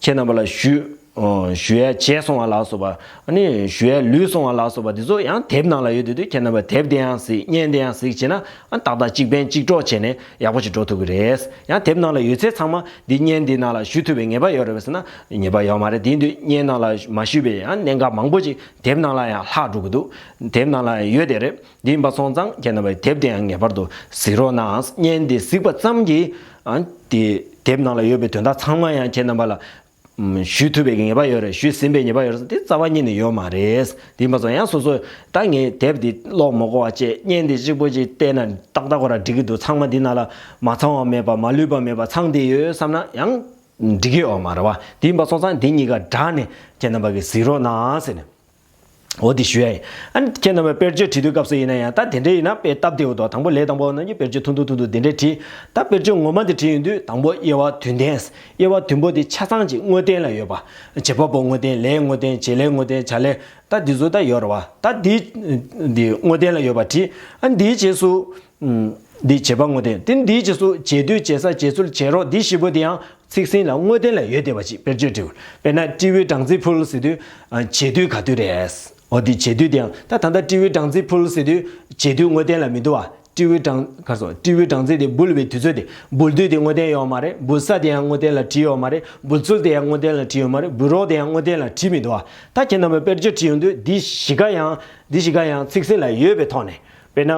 ཁྱེད་རྣམ་པ་ལ་ཞུ་ཞུ་ཡས་བརྗེད་སོང་བ་ལ་སོགས་པ། ཨ་ནི་ཞུ་ཡས་ལུས་སོང་བ་ལ་སོགས་པ་དེ་ཚོ་ཡང་དེབ་ནང་ལ་ཡོད་དུས་དུས་ཁྱེད་རྣམ་པ་དེབ་དེ་ཡང་གཟིགས། བརྙན་དེ་ཡང་གཟིགས་བྱས་ན་ཨ་ཏག་ཏག་གཅིག་ཕན་གཅིག་གྲོགས་བྱས་ནས་ཡག་པོ་ཞིག་འགྲོ་ཐུབ་ཀྱི་རེད། ཡང་དེབ་ནང་ལ་ཡོད་ཚད་ཚང་མ་འདི་བརྙན་འདི་ནང་ལ་ཞུ་ཐུབ་པའི་ངེས་པ་ཡོད་རེད་པས་ཟེར་ན་ངེས་པ་ཡོད་མ་རེད། དེ་ཡིན་དུས་བརྙན་ནང་ལ་མ་ཞུས་པའི་ཡང་གནད་འགག་མང་པོ་ཅིག་དེབ་ནང་ལ་ཡང་ལྷག་འགྲོ་གི་འདུག། དེབ་ནང་ལ་ཡང་ཡོད་དེ་རེད། འདི་ཡིན་པ་སོང་ཙང་ཁྱེད་རྣམ་པས་དེབ་དེ་ཡང་ངེས་པར་དུ་གཟིགས་རོགས་གནང་། བརྙན་འདི་གཟིགས་པ་ཙམ་གྱིས་ཨ་དེ་དེབ་ནང་ལ་ཡོད་པའི་དོན་དག་ཚང་མ་ཡང་ཁྱེད་རྣམ་པ་ལ་ཞུས་ཐུབ་པའི་ངེས་པ་ཡོད་རེད། ཞུས་ཟིན་པའི་ངེས་པ་ཡོད་རེད། དེ་རྩ་བ་ཉིད་ནས་ཡོད་མ་རེད། དེ་མ་ཚོ་ཡང་སོ་སོས་ད་ངས་དེབ་འདི་ཀློག་མ་དགོས་པ་བྱས། བརྙན་འདི་གཅིག་པོ་ཅིག་བལྟས་ན་ཏག་ཏག་ཁོ་རང་འགྲིག་གི་འདུག། ཚང་མ་འདི་ནང་ལ་མ་ཚང་བ་མེད་པ་མ་ལུས་པ་མེད་པ་ཚང་བསྡད་ཡོད་བསམ་ན་ཡང་འགྲིག་གི་ཡོད་མ་རེད་བ། དེ་ཡིན་པ་སོང་ཙང་འདི་གཉིས་ཀ་སྦྲགས་ནས་ཁྱེད་རྣམ་པ་གིས་གཟིགས་རོགས་གནང་ཟེར་ནས། འོ་དེ་ཞུ་ཡ་ཡིན། ཨ་ནི་ཁྱེད་རྣམ་པས་དཔེར་བརྗོད་བྲིས་དུས་སྐབས་སུ་ཡིན་ན་ཡང་ད་དེ་འདྲ་ཡིན་ན་དཔེ་སྟབས་བདེ་བོ་འདུག། དང་པོ་ལས་དང་པོ་ནང་གི་དཔེར་བརྗོད་ཐུང་ཐུང་ཐུང་ཐུང་དེ་འདྲ་བྲིས། ད་དཔེར་བརྗོད་ངོ་མ་དེ་བྲིས་ཡོང་དུས་དང་པོ་དབྱེ་བ་དོན་ལྡན། དབྱེ་བ་བདུན་པོ་དེ་ཆ་ཚང་ཅིག་དངོས་བསྟན་ལ་ཡོད་པ། བྱེད་པ་པོ་དངོས་བསྟན། ལས་དངོས་བསྟན། བྱེད་ལས་དངོས་བསྟན། བྱ་ལས། ད་འདི་ཚོ་ད་ཡོད་རེད་བ། ད་འདི་འདི་དངོས་བསྟན་ལ་ཡོད་པ་བྲིས། ཨ་འདིའི་རྗེས་སུ་འདི་བྱེད་པ་དངོས་བསྟན། དེ་འདིའི་རྗེས་སུ་བྱེད་དུས་བྱེད་ས་བྱེད་ཚུལ་བྱེད་རོགས་འདི་བཞི་པོ་དེ་ཡང་ཚིག་ཟིན་ལ་དངོས་བསྟན་ལ་ཡོད་བསྡད་པ་ཅིག་དཔེར་བརྗོད་འབྲི་དགོས། དཔེར་ན་ཊི་ཝི་སྦྲང་རྩི་ཕུལ་ཟེར་དུས་ཨ་བྱེད་དུས་ག་དུས་རེད། འོ་དེ་བྱེད་དུས་དེ་ཡང་ད་ད་ལྟ་ཊི་ཝི་སྦྲང་རྩི་ཕུལ་ཟེར་དུས་བྱེད་དུས་དངོས་བསྟན་ལ་མི་འདུག་བ། ཊི་ཝི་སྦྲང་ག་རེ་ཟེར། ཊི་ཝི་སྦྲང་རྩི་དེ་འབུལ་བའི་དུས་ཚོད་དེ། འབུལ་དུས་དེ་དངོས་བསྟན་ཡོད་མ་རེད། འབུལ་ས་དེ་ཡང་དངོས་བསྟན་ལ་བྲིས་ཡོད་མ་རེད། འབུལ་ཚུལ་དེ་ཡང་དངོས་བསྟན་ལ་བྲིས་ཡོད་མ་རེད། འབུལ་རོགས་དེ་ཡང་དངོས་བསྟན་ལ་བྲིས་མི་འདུག་བ། ད་ཁྱེད་རྣམ་པས་དཔེར་བརྗོད་བྲིས་ཡོང་དུས་འདི་བཞི་ཀ་ཡང་འདི་བཞི་ཀ་ཡང་ཚིག་ཟིན་ལ་ཡོད་པའི་ཐོག་ནས། དཔེར་ན།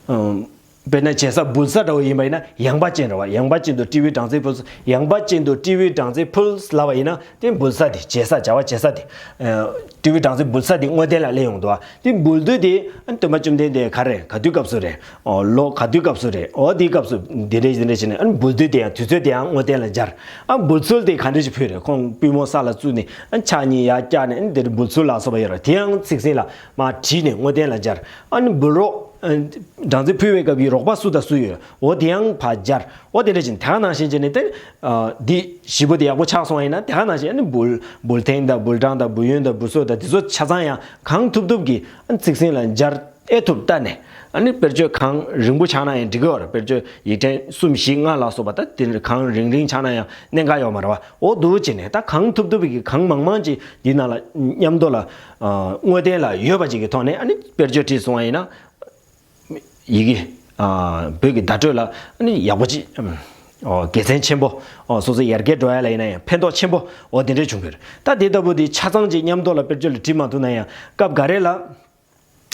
ཨམ། དཔེར་ན་བྱེད་ས་འབུལ་ས་འདྲ་བོ་ཡིན་པ་ཡིན་ན་ཡངས་པ་ཅན་རེད་བ། ཡངས་པ་ཅན་དུ་ཊི་ཝི་སྦྲང་རྩི་ཕུལ། ཡངས་པ་ཅན་དུ་ཊི་ཝི་སྦྲང་རྩི་ཕུལ་ལབ་པ་ཡིན་ན་དེ་འབུལ་ས་དེ་བྱེད་ས་བྱ་བ་བྱེད་ས་དེ། ཨ་ཊི་ཝི་སྦྲང་རྩི་འབུལ་ས་དེ་དངོས་བསྟན་ལ་སླེབས་ཡོང་འདུག་བ། དེ་འབུལ་དུས་དེ་ཨ་སྟོན་པ་བཅོམ་ལྡན་འདས་ག་རེ་ག་དུས་སྐབས་སུ་རེད། ཨོ་ལོ་ག་དུས་སྐབས་སུ་རེད། ཨོ་དེའི་སྐབས་སུ་འདི་འདྲས་འདི་འདྲས་བྱས་ནས་ཨ་འབུལ་དུས་དེ་ཡང་དུས་ཚོད་དེ་ཡང་དངོས་བསྟན་ལ་སྦྱར། ཨ་འབུལ་ཚུལ་དེ་ག་འདྲས་ཞིག་ཕུལ་རེད། ཁོང་པུས་མོ་ས་ལ་བཙུགས་ནས་ཨ་ཕྱག་གཉིས་ཡར་བཀྱགས་ནས་ཨ་འདིར་འབུལ་ཚུལ་ལ་སོགས་པ་ཡོད་རེད། དེ་ཡང་ཚིག་ཟིན་ལ་མར་བྲིས་ནས་དངོས་བསྟན་ལ་སྦྱར། ཨ་ནི་འབུལ་རོགས། སྦྲང་རྩི་ཕུལ་བའི་སྐབས་ཀྱི་རོགས་པ་སུ་དང་སུ་ཡོད། འོ་དེ་ཡང་ཕར་སྦྱར། འོ་དེ་འདྲ་བཞིན་དེ་ག་ནང་བཞིན་བྱས་ནས་དེ། འདི་བཞི་པོ་དེ་ཡག་པོ་ཆགས་སོང་བ་ཡིན་ན་དེ་ག་ནང་བཞིན་ཨ་ནི་འབུལ། འབུལ་ཐེངས་དང་འབུལ་གྲངས་དང་འབུལ་ཡུན་དང་འབུལ་སྲོལ་དང་དེ་ཚོ་ཆ་ཚང་ཡང་གང་ཐུབ་ཐུབ་ཀྱིས་ཨ་ནི་ཚིག་ཟིན་ལ་སྦྱར་ཨེ་ཐུབ་ལྟ་ནས། ཨ་ནི་དཔེར་བརྗོད་གང་རིང་པོ་ཆགས་ན་ཡང་འགྲིག་གི་ཡོད་རེད། དཔེར་བརྗོད་ཡིག་ཕྲེང་གསུམ་བཞི་ལྔ་ལ་སོགས་པ་ད་དེ་གང་རིང་རིང་ཆགས་ན་ཡང་གནད་འགག་ཡོད་མ་རེད་བ། འོ་འདུག་བྱས་ནས་ད་གང་ཐུབ་ཐུབ་ཀྱིས་གང་མང་མང་ཅིག་འདི་ནང་ལ་མཉམ་དུ་ལ་དངོས་བསྟན་ལ་ཡོད་པ་ཅིག་གི་ཐོག་ནས་ཨ་ནི་དཔེར་བརྗོད་བྲིས་སོང་བ་ཡིན་ན། ཡི་གེ་ཨ་བོད་ཀྱི་བརྡ་སྤྲོད་ལ་ཨ་ནི་ཡག་པོ་ཅིག་ཨམ་ཨོ་དགེ་མཚན་ཆེན་པོ། ཨོ་སོ་སོ་ཡར་རྒྱས་འགྲོ་ཡ་ལ་ཡིན་ན་ཡང་ཕན་ཐོགས་ཆེན་པོ་ཨོ་དེ་འདྲས་བྱུང་གི་རེད། ད་དེ་ལྟ་བུ་དེ་ཆ་ཚང་ཅིག་མཉམ་དུ་ལ་དཔེར་བརྗོད་ལ་བྲིས་མ་ཐུབ་ན་ཡང་སྐབས་འགའ་རེ་ལ།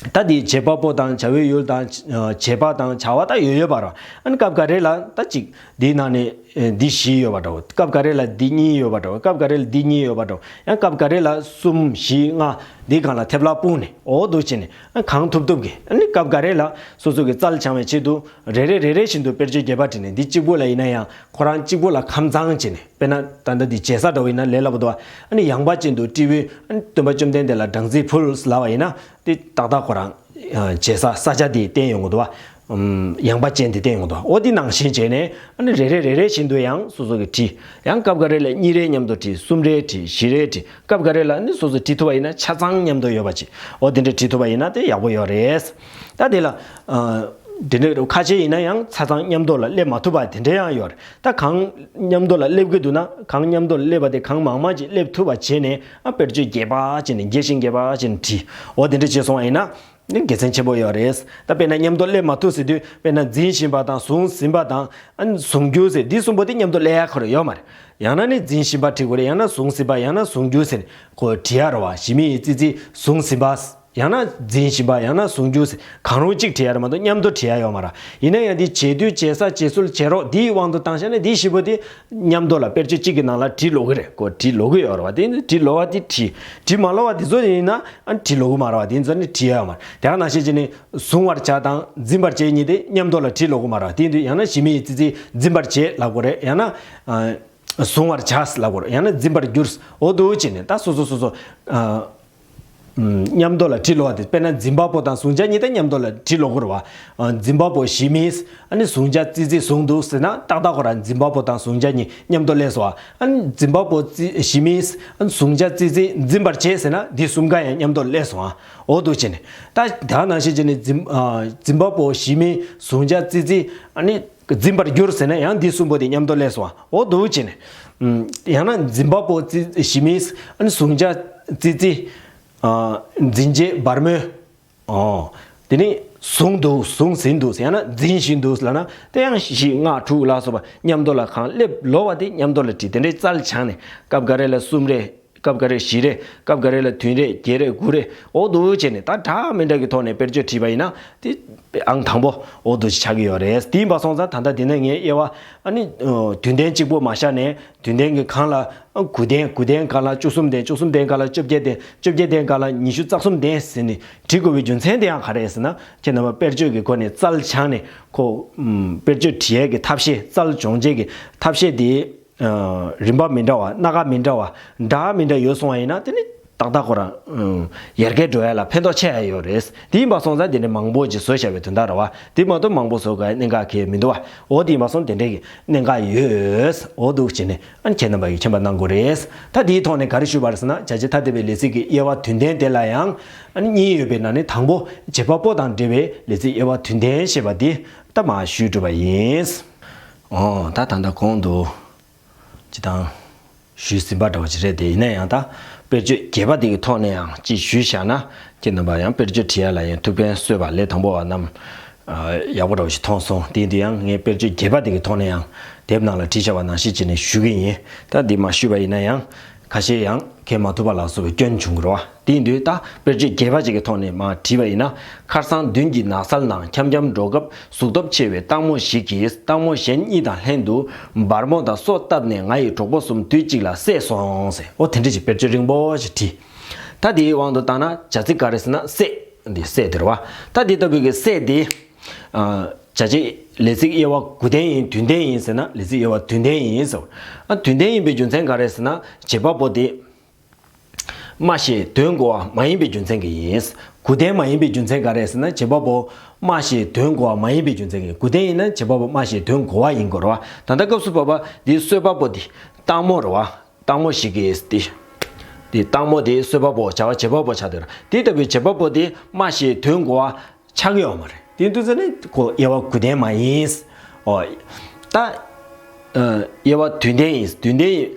ད་དེ་བྱེད་པ་པོ་དང་བྱ་བའི་ཡུལ་དང་ཨ་བྱེད་པ་དང་བྱ་བ་ད་ཡོད་ཡོད་པ་རེད། ཨ་ནི་སྐབས་འགའ་རེ་ལ་ད་ཅིག་འདིའི་ནང་ནས་ཨེ་འདི་བཞི་ཡོད་པ་འདྲ་བོ། སྐབས་འགའ་རེ་ལ་འདི་གཉིས་ཡོད་པ་འདྲ་བོ། སྐབས་འགའ་རེ་ལ་འདི་གཉིས་ཡོད་པ་འདྲ་བོ། ཡང་སྐབས་འགའ་རེ་ལ་གསུམ་བཞི་ལྔ་འདི་སྒང་ལ་ཐེབས་ལ་སྤུངས་ནས་འོ་འདུག་བྱས་ནས་ཨ་གང་ཐུབ་ཐུབ་ཀྱིས། ཨ་ནི་སྐབས་འགའ་རེ་ལ་སོ་སོ་གི་རྩལ་སྦྱང་བའི་ཆེད་དུ་རེ་རེ་རེ་རེ་བཞིན་དུ་དཔེར་བརྗོད་རྒྱས་པ་བྲིས་ནས་འདི་གཅིག་པུ་ལ་ཡིན་ན་ཡང་ཁོ་རང་གཅིག་པུ་ལ་ཁམས་གཙང་བྱས་ནས། དཔེར་ན་ད་ལྟ་འདི་བྱེད་ས་འདྲ་བོ་ཡིན་ན་ལས་སླ་པོ་འདུག། ཨ་ནི་ཡངས་པ་ཅན་དུ་ཊི་ཝི་ཨ་ནི་སྟོན་པ་བཅོམ་ལྡན་འདས་ལ་སྦྲང་རྩི་ཕུལ་ལབ་པ་ཡིན་ན་དེ་ཏག་ཏག་ཁོ་རང་བྱེད་ས་ས་ཆ་དེ་བསྟན་ཡོང་གི་འདུག་བ། ཨམ་ཡངས་པ་ཅན་དེ་བསྟན་ཡོང་འདུག་འོ་འདི་ནང་བཞིན་བྱས་ནས་ཨ་ནི་རེ་རེ་རེ་རེ་བཞིན་དུ་ཡང་སོ་སོ་གི་བྲིས། ཡང་སྐབས་འགའ་རེ་ལ་གཉིས་རེ་མཉམ་དུ་བྲིས། གསུམ་རེ་བྲིས། བཞི་རེ་བྲིས། སྐབས་འགའ་རེ་ལ་ནི་སོ་སོ་བྲིས་ཐུབ་པ་ཡིན་ན་ཆ་ཚང་མཉམ་དུ་ཡོད་པ་ཅིག་འོ་དེ་འདྲ་བྲིས་ཐུབ་པ་ཡིན་ན་དེ་ཡག་པོ་ཡོད་རེད། ད་དེ་ལ་ཨ་དེ་འདྲ་ཁ་ཤས་ཡིན་ན་ཡང་ཆ་ཚང་མཉམ་དུ་ལ་སླེབས་མ་ཐུབ་པ་དེ་འདྲ་ཡང་ཡོད་རེད། ད་གང་མཉམ་དུ་ལ་སླེབས་ཀྱི་འདུག་ན་གང་མཉམ་དུ་ལ་སླེབས་པ་དེ་གང་མང་མང་ཅིག་སླེབས་ཐུབ་པ་བྱས་ནས་ཨ་དཔེར་བརྗོད་རྒྱས་པ་བྱས་ནས་རྒྱས་ཤིང་རྒྱས་པ་བྱས་ནས་བྲིས། འོ་དེ་འདྲ་བྱས་སོང་བ་ཡིན་ན། ནི་དགེ་མཚན་ཆེན་པོ་ཡོད་རེད། ད་དཔེར་ན་མཉམ་དུ་སླེབས་མ་ཐུབ་ཟེར་དུས་དཔེར་ན་འཛིན་བཞིན་པ་དང་ཟུངས་ཟིན་པ་དང་ཨ་ནི་ཟུངས་འགྱུར་ཟེར་འདི་གསུམ་པོ་དེ་མཉམ་དུ་སླེབས་ཡ་ཁོ་རང་ཡོད་མ་རེད། ཡང་ན་ནི་འཛིན་བཞིན་པ་བྲིས་དགོས་རེད། ཡང་ན་ཟུངས་ཟིན་པ། ཡང་ན་ཟུངས་འགྱུར་ཟེར་ནས་ཁོ་བྲིས་ཡ་རེད་བ། ཞི་མི་ཡི་ཙི་ཙི་ཟུངས་ཟིན་པ། ཡང་ན་འཛིན་བཞིན་པ། ཡང་ན་ཟུངས་འགྱུར་ཟེར་གང་རུང་གཅིག་བྲིས་ཡ་རེད་མ་གཏོགས་མཉམ་དུ་བྲིས་ཡ་ཡོད་མ་རེད། ཡིན་ན་ཡང་འདི་བྱེད་དུས་བྱེད་ས་བྱེད་ཚུལ་བྱེད་རོགས་འདིའི་དབང་དུ་བཏང་བྱས་ན་འདི་བཞི་པོ་དེ་མཉམ་དུ་ལ་དཔེར་བརྗོད་གཅིག་གི་ནང་ལ་བྲིས་ལོག་གི་རེད། ཁོ་བྲིས་ལོག་གི་ཡོད་རེད་བ། དེ་ནི་བྲིས་ལོག་བ་དེ་བྲིས། བྲིས་མ་ལོག་བ་དེ་ཚོ་ཡིན་ན་ཨ་བྲིས་ལོག་གི་མ་རེད་བ། དེ་ཚོ་ནི་བྲིས་ཡ་ཡོད་མ་རེད། དེ་ག་ནང་བཞིན་བྱས་ནས་གཟུང་བར་བྱ་དང་འཛིན་པར་བྱེད་གཉིས་དེ་མཉམ་དུ་ལ་བྲིས་ལོག་གི་མ་རེད་བ། དེ་ཡིན་དུས་ཡང་ན་ཞི་མི་ཡི་ཙི་ཙི་འཛིན་པར་བྱེད་ལབ་དགོས་རེད། ཡང་ན་ཨ་གཟུང་བར་བྱ་ལབ་དགོས་རེད། ཡང་ན་འཛིན་པར་འགྱུར། འོ་འདུག་བྱས་ནས་ད་སོ་སོ་སོ་སོ་ཨ། མཉམ་དུ་ལ་བྲིས་ལོག་པ་དེ་དཔེར་ན་འཛིན་པ་པོ་དང་གཟུང་བྱ་གཉིས་ད་མཉམ་དུ་ལ་བྲིས་ལོག་གི་རེད་བ། འཛིན་པ་པོ་ཞི་མིས་ཨ་ནི་གཟུང་བྱ་ཙི་ཙི་བཟུང་འདུག་ཟེར་ན་ཏག་ཏག་ཁོ་རང་འཛིན་པ་པོ་དང་གཟུང་བྱ་གཉིས་མཉམ་དུ་སླེབས་སོང་བ། ཨ་ནི་འཛིན་པ་པོ་ཙི་ཞི་མིས་ཨ་ནི་གཟུང་བྱ་ཙི་ཙི་འཛིན་པར་བྱེད་ཟེར་ན་འདི་གསུམ་ཀ་ཡང་མཉམ་དུ་སླེབས་སོང་བ། འོ་འདུག་བྱས་ནས་ད་དེ་ནང་བཞིན་བྱས་ནས་འཛིན་འཛིན་པ་པོ་ཞི་མིས་གཟུང་བྱ་ཙི་ཙི་ཨ་ནི། འཛིན་པར་འགྱུར་ཟེར་ན་ཡང་འདི་གསུམ་པོ་དེ་མཉམ་དུ་སླེབས་སོང་བ། འོ་འདུག་བྱས་ནས། ཡང་ན་འཛིན་པ་པོ་ཙི་ཞི་མིས་ཨ་ནི་གཟུང་བྱ་ཙི་ཙི། འཛིན་བྱེད་བར་མོས། འོ། དེ་ནི་བཟུང་འདུག་བཟུང་ཟིན་འདུག་ཡང་ན་འཛིན་བཞིན་འདུག་ལབ་ན་དེ་ཡང་བཞི་ལྔ་དྲུག་ལ་སོགས་པ་མཉམ་དུ་ལ་གང་སླེབས་ལོག་པ་དེ་མཉམ་དུ་ལ་བྲིས། དེ་འདྲའི་རྩལ་སྦྱངས་ནས་སྐབས་འགའ་རེ་ལ་གསུམ་རེ། སྐབས་འགའ་རེ་བཞི་རེ། སྐབས་འགའ་རེ་ལ་བདུན་རེ། བརྒྱད་རེ། དགུ་རེ། འོ་འདུག་བྱས་ནས་ད་འདྲ་མི་འདྲ་གི་ཐོག་ནས་དཔེར་བརྗོད་བྲིས་པ་ཡིན་ན་དེ་ཨང་དང་པོ་འོ་འདུག་ཆགས་ཀྱི་ཡོད་རེད། དེ་ཡིན་པ་སོང་ཙང་ད་ལྟ་འདི་ན་ངས་དབྱེ་བ་ཨ་ནི་བདུན་ལྡན་གཅིག་པོ་མ་བཞག་ནས་བདུན་ལྡན་གྱི་སྒང་ལ་དགུ་ལྡན། དགུ་ལྡན་སྒང་ལ་བཅུ་གསུམ་ལྡན། བཅུ་གསུམ་ལྡན་སྒང་ལ་བཅོ་བརྒྱད་ལྡན། བཅོ་བརྒྱད་ལྡན་སྒང་ལ་ཉི་ཤུ་རྩ་གསུམ་ལྡན་ཟེར་ནས་བྲིས་དགོས་པའི་རྒྱུ་མཚན་དེ་ཡང་ག་རེ་རེད་ཟེར་ན་ཁྱེད་རྣམ་པ་དཔེར་བརྗོད་ཀྱི་སྒོ་ནས་རྩལ་སྦྱངས་ནས་ཁོ་དཔེར་བརྗོད་བྲིས་ཡས་ཀྱི་ཐབས་ཤེས། རྩལ་སྦྱོང་བྱེད་ཀྱི་ཐབས་ཤེས་དེ། རིམ་པ་མི་འདྲ་བ། སྣ་ཁ་མི་འདྲ་བ། འདྲ་མི་འདྲ་ཡོད་སོང་བ་ཡིན་ན་དེ་ནི་ཏག་ཏག་ཁོ་རང་ཡར་རྒྱས་འགྲོ་ཡ་ལ་ཕན་ཐོགས་ཆེ་ཡ་ཡོད་རེད། དེ་ཡིན་པ་སོང་ཙང་དེ་ནི་མང་པོ་ཅིག་བཟོས་བཞག་པའི་དོན་དག་རེད་བ། དེ་མ་གཏོགས་མང་པོ་བཟོ་དགོས་ཡ་གནད་འགག་གང་ཡང་མི་འདུག་བ། འོ་དེ་ཡིན་པ་སོང་དེ་འདྲའི་གི་གནད་འགག་ཡོད། འོ་འདུག་བྱས་ནས་ཨ་ནི་ཁྱེད་རྣམ་པ་ཡིས་མཁྱེན་པ་གནང་དགོས་རེད། ད་དེའི་ཐོག་ནས་ག་རེ་ཞུས་པ་རེད་ཟེར་ན་བྱ་བྱེད་ཐ་དད་པའི་ལས་ཚིག་གི་དབྱེ་བ་དོན་ལྡན་དེ་ལ་ཡང་ཨ་ནི་གཉིས་ཡོད་པའི་ནང་ནས་དང་པོ་བྱེད་པ་པོ་དང་འབྲེལ་བའི་ལས་ཚིག་དབྱེ་བ་དོན་ལྡན་ཞེས་པ་འདི་ད་མར་ཞུས་གྲུབ་པ་ཡིན། འོ་ད་ད་ལྟ་གོང་དུ། ཅི་དང་། ཞུས་ཟིན་པ་འདྲ་བ་ཅིག་རེད་དེ། ཡིན་ན་ཡང་ད་དཔེར་བརྗོད་རྒྱས་པ་འདི་གི་ཐོག་ནས་ཡང་ཅིག་ཞུས་བཞག་ན་ཁྱེད་རྣམ་པ་ཡང་དཔེར་བརྗོད་བྲིས་ཡ་ལ་ཡང་ཐུགས་ཕན་གསོས་པ་ལས་དང་པོ་བ་རྣམས་ཡག་པོ་འདྲ་བ་ཞིག་མཐོང་སོང་། དེ་ཡིན་དུས་ཡང་ངས་དཔེར་བརྗོད་རྒྱས་པ་འདི་གི་ཐོག་ནས་ཡང་དེབ་ནང་ལ་བྲིས་བཞག་པ་ནང་བཞིན་བྱས་ནས་ཞུ་གི་ཡིན། ད་འདི་མ་ཞུས་པ་ཡིན་ན་ཡང་ཁ་ཤས་ཡང་མཁྱེན་མ་ཐུབ་པ་ལ་སོགས་པའི་སྐྱོན་བྱུང་གི་རེད་བ། དེ་ཡིན་དུས་ད་དཔེར་བརྗོད་རྒྱས་པ་ཅིག་གི་ཐོག་ནས་མར་བྲིས་པ་ཡིན་ན། ཁར་སང་མདུན་གྱི་ནགས་ཚལ་ནང་འཁྱམ་འཁྱམ་འགྲོ་སྐབས། གཟུགས་སྟོབས་ཆེ་བའི་སྟག་མོ་ཞིག་གིས་སྟག་མོ་གཞན་གཉིས་དང་ལྷན་དུ་སྦར་མོ་དང་སོ་བཏབ་ནས་ང་ཡི་གྲོགས་པོ་གསུམ་དུས་གཅིག་ལ་བསད་སོང་ཟེར། འོ་དེ་འདྲ་ཞིག་དཔེར་བརྗོད་རིང་པོ་ཞིག་བྲིས། ད་དེའི་དབང་དུ་བཏང་ན་བྱ་ཚིག་ག་རེ་ཟེར་ན་བསད། འདི་བསད་དེ་རེད་བ། ད་དེ་ལྟ་བུའི་གི་བསད་དེ། ཨ། བྱ་བྱེད་ལས་ཚིག་དབྱེ་བ་དགུ་ལྡན་ཡིན་བདུན་ལྡན་ཡིན་ཟེར་ན་ལས་ཚིག་དབྱེ་བ་བདུན་ལྡན་ཡིན་ཟེར། ཨ། བདུན་ལྡན་ཡིན་པའི་རྒྱུ་མཚན་ག་རེ་ཟེར་ན་བྱེད་པ་པོ་དེ། སྨྲ་ཤེས་དོན་གོ་བ་མ་ཡིན་པའི་རྒྱུ་མཚན་གྱིས་ཡིན། དགུ་ལྡན་མ་ཡིན་པའི་རྒྱུ་མཚན་ག་རེ་ཟེར་ན་བྱེད་པ་པོ་སྨྲ་ཤེས་དོན་གོ་བ་མ་ཡིན་པའི་རྒྱུ་མཚན་གྱིས། དགུ་ལྡན་ཡིན་ན་བྱེད་པ་པོ་སྨྲ་ཤེས་དོན་གོ་བ་ཡིན་དགོས་རེད་བ། ད་ལྟ་སྐབས་སུ་བབ་པ་འདི་གསོད་པ་པོ་འདི་སྟག་མོ་རེད་བ། སྟག་མོ་ཞིག་གིས་འདི། འདི་སྟག་མོ་འདི་གསོད་པ་པོ་བྱ་བ་བྱེད་པ་པོ་ཆགས་འདུག་ར། དེ་ལྟ་བུའི་བྱེད་པ་པོ་འདི་སྨྲ་ཤེས་དོན་གོ་བ་ཆགས་ཀྱི་ཡོད་མ་རེད། དེ་དུས་ཚོད་ནི་ཁོ་དབྱེ་བ་དགུ་ལྡན་མ་ཡིན། ཨོ། ད། ཨ། དབྱེ་བ་བདུན་ལྡན་ཡིན། བདུན་ལྡན་ཡིན།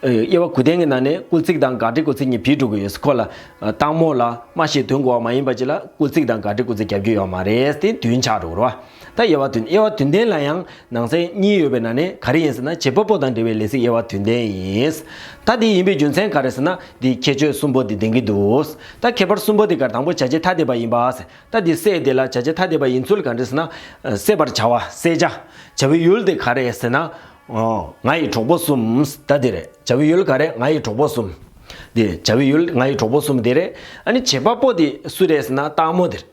ཨ། དབྱེ་བ་དགུ་ལྡན་གྱི་ནང་ནས་སྐུལ་ཚིག་དང་དགག་སྒྲའི་སྐུལ་ཚིག་གཉིས་བྲིས་འགྲོ་གི་ཡོད། ཁོ་ལ། ཨ། སྟག་མོ་ལ་སྨྲ་ཤེས་དོན་གོ་བ་མ་ཡིན་པ་ཅིག་ལ་སྐུལ་ཚིག་དང་དགག་སྒྲའི་སྐུལ་ཚིག་རྒྱབ་རྒྱུ་ཡོད་མ་རེད། དེ་བདུན་ཆགས་འགྲོ་གི་རེད་བ། ད་དབྱེ་བ་བདུན། དབྱེ་བ་བདུན་ལྡན་ལ་ཡང་ནང་གསེས་གཉིས་ཡོད་པའི་ནང་ནས་ག་རེ་ཡིན་ཟེར་ན་བྱེད་པ་པོ་དང་འབྲེལ་བའི་ལས་ཚིག་དབྱེ་བ་བདུན་ལྡན་ཡིན། ད་དེ་ཡིན་པའི་རྒྱུ་མཚན་ག་རེ་ཟེར་ན་འདི་ཁྱད་ཆོས་གསུམ་པོ་འདི་ལྡན་གྱི་འདུག་ད་ཁྱད་པར་གསུམ་པོ་འདི་ག་རེ། དང་པོ་བྱ་བྱེད་ཐ་དད་པ་ཡིན་པ་ཟེར། ད་འདི་བསད་དེ་ལ་བྱ་བྱེད་ཐ་དད་པ་ཡིན་ཚུལ་ག་འདྲ་ཟེར་ན། ཨ། བསད་པར་བྱ་བ། བསད་བྱ། བྱ་བའི་ཡུལ་དེ་ག་རེ་ཟེར་ན། ཨོ། ང་ཡི་གྲོགས་པོ་གསུམ། ད་འདི་རེད། བྱ་བའི་ཡུལ་ག་རེ། ང་ཡི་གྲོགས་པོ་གསུམ། འདི་བྱ་བའི་ཡུལ་ང་ཡི་གྲོགས་པོ་གསུམ་འདི་རེད། ཨ་ནི་བྱེད་པ་པོ་དེ་སུ་རེད་ཟེར་ན་སྟག་མོ་དེ་རེད།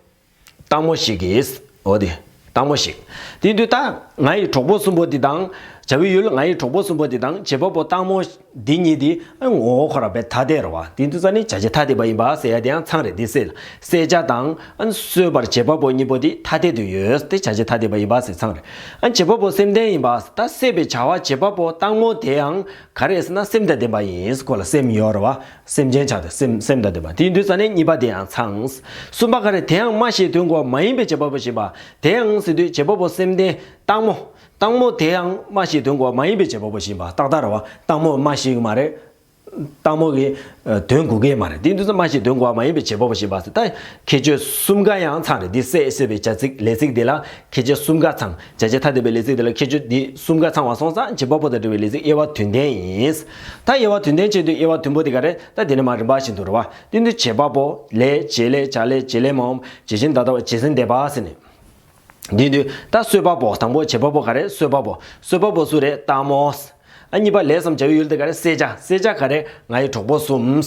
སྟག་མོ་ཞིག་གིས། འོ་དེ། སྟག་མོ་ཞིག་དེ་དུས་ད་ང་ཡི་གྲོགས་པོ་གསུམ་པོ་འདི་དང་ བྱ་བའི་ཡུལ་ང་ཡི་གྲོགས་པོ་གསུམ་པོ་འདི་དང་བྱེད་པ་པོ་སྟག་མོ་འདི་གཉིས་འདི་ཨ་ངོ་བོ་ཁོ་རང་དཔེ་ཐ་དད་རེད་བ། དེ་དུས་ཙ་ནི་བྱ་བྱེད་ཐ་དད་པ་ཡིན་པ་ཟེར་ཡ་དེ་ཡང་ཚང་རེད། འདི་གསལ་ལ་གསལ་བྱ་དང་ཨ་གསོད་པར་བྱེད་པ་པོ་གཉིས་པོ་འདི་ཐ་དད་དུ་ཡོད་དེ་བྱ་བྱེད་ཐ་དད་པ་ཡིན་པ་ཟེར་ཚང་རེད། ཨ་བྱེད་པ་པོ་སེམས་ལྡན་ཡིན་པ་ད་གསད་པའི་བྱ་བ་བྱེད་པ་པོ་སྟག་མོ་དེ་ཡང་ག་རེ་ཟེར་ན་སེམས་དང་ལྡན་པ་ཡིན། ཁོ་ལ་སེམས་ཡོད་རེད་བ། སེམས་ཅན་ཆགས་ཏེ་སེམས་སེམས་དང་ལྡན་པ། དེ་ཡིན་དུས་ཙ་ནི་གཉིས་པ་དེ་ཡང་ཚང་། གསུམ་པ་ག་རེ་དེ་ཡང་སྨྲ་ཤེས་དོན་གོ་བ་མ་ཡིན་པའི་བྱེད་པ་པོ་ཞེས་པ། དེ་ཡང་ཟེར་དུས་བྱེད་པ་པོ་སེམས་ལྡན་སྟག་མོ། སྟག་མོ་དེ་ཡང་སྨྲ་ཤེས་དོན་གོ་བ་མ་ཡིན་པའི་བྱེད་པ་པོ་ཞེས་པ་ཏག་ཏག་རེད་བ། སྟག་མོ་སྨྲ་ཤེས་གི་མ་རེད། སྟག་མོ་གི་དོན་གོ་གི་མ་རེད། དེ་ཡིན་དུས་ཙ་སྨྲ་ཤེས་དོན་གོ་བ་མ་ཡིན་པའི་བྱེད་པ་པོ་ཞེས་པ་ཟེར་ད་ཁྱད་ཆོས་གསུམ་ཀ་ཡང་ཚང་རེད། འདི་གསད་ཟེར་བའི་བྱ་ཚིག་ལས་ཚིག་འདི་ལ་ཁྱད་ཆོས་གསུམ་ཀ་ཚང་། བྱ་བྱེད་ཐ་དད་པའི་ལས་ཚིག་འདི་ལ་ཁྱད་ཆོས་འདི་གསུམ་ཀ་ཚང་བ་སོང་ཙང་བྱེད་པ་པོ་དང་འབྲེལ་བའི་ལས་ཚིག་དབྱེ་བ་དོན་ལྡན་ཡིན། ད་དབྱེ་བ་དོན་ལྡན་བྱེད་དུས་དབྱེ་བ་དོན་པོ་དེ་ག་རེད། ད་དེ་ནི་མ་རིམ་པ་བཞིན་དུ་རེད་བ། དེ་ནི་བྱེད་པ་པོ་ལས་བྱེད་ལས་བྱ་ལས་བྱེད་ལས་མ་འོངས་བྱེད་བཞིན་ད་ལྟ་བ་བྱེད་ཟིན་བསྡད་པ་ཟེར་ནས། དེ་དུས་ད་གསོད་པ་པོ་དང་པོ་བྱེད་པ་པོ་ག་རེད། གསོད་པ་པོ། གསོད་པ་པོ་སུ་རེད། སྟག་མོ། ཨ་གཉིས་པ་ལས་སམ་བྱ་བའི་ཡུལ་དེ་ག་རེ། གསད་བྱ། གསད་བྱ་ག་རེ། ང་ཡི་གྲོགས་པོ་གསུམ།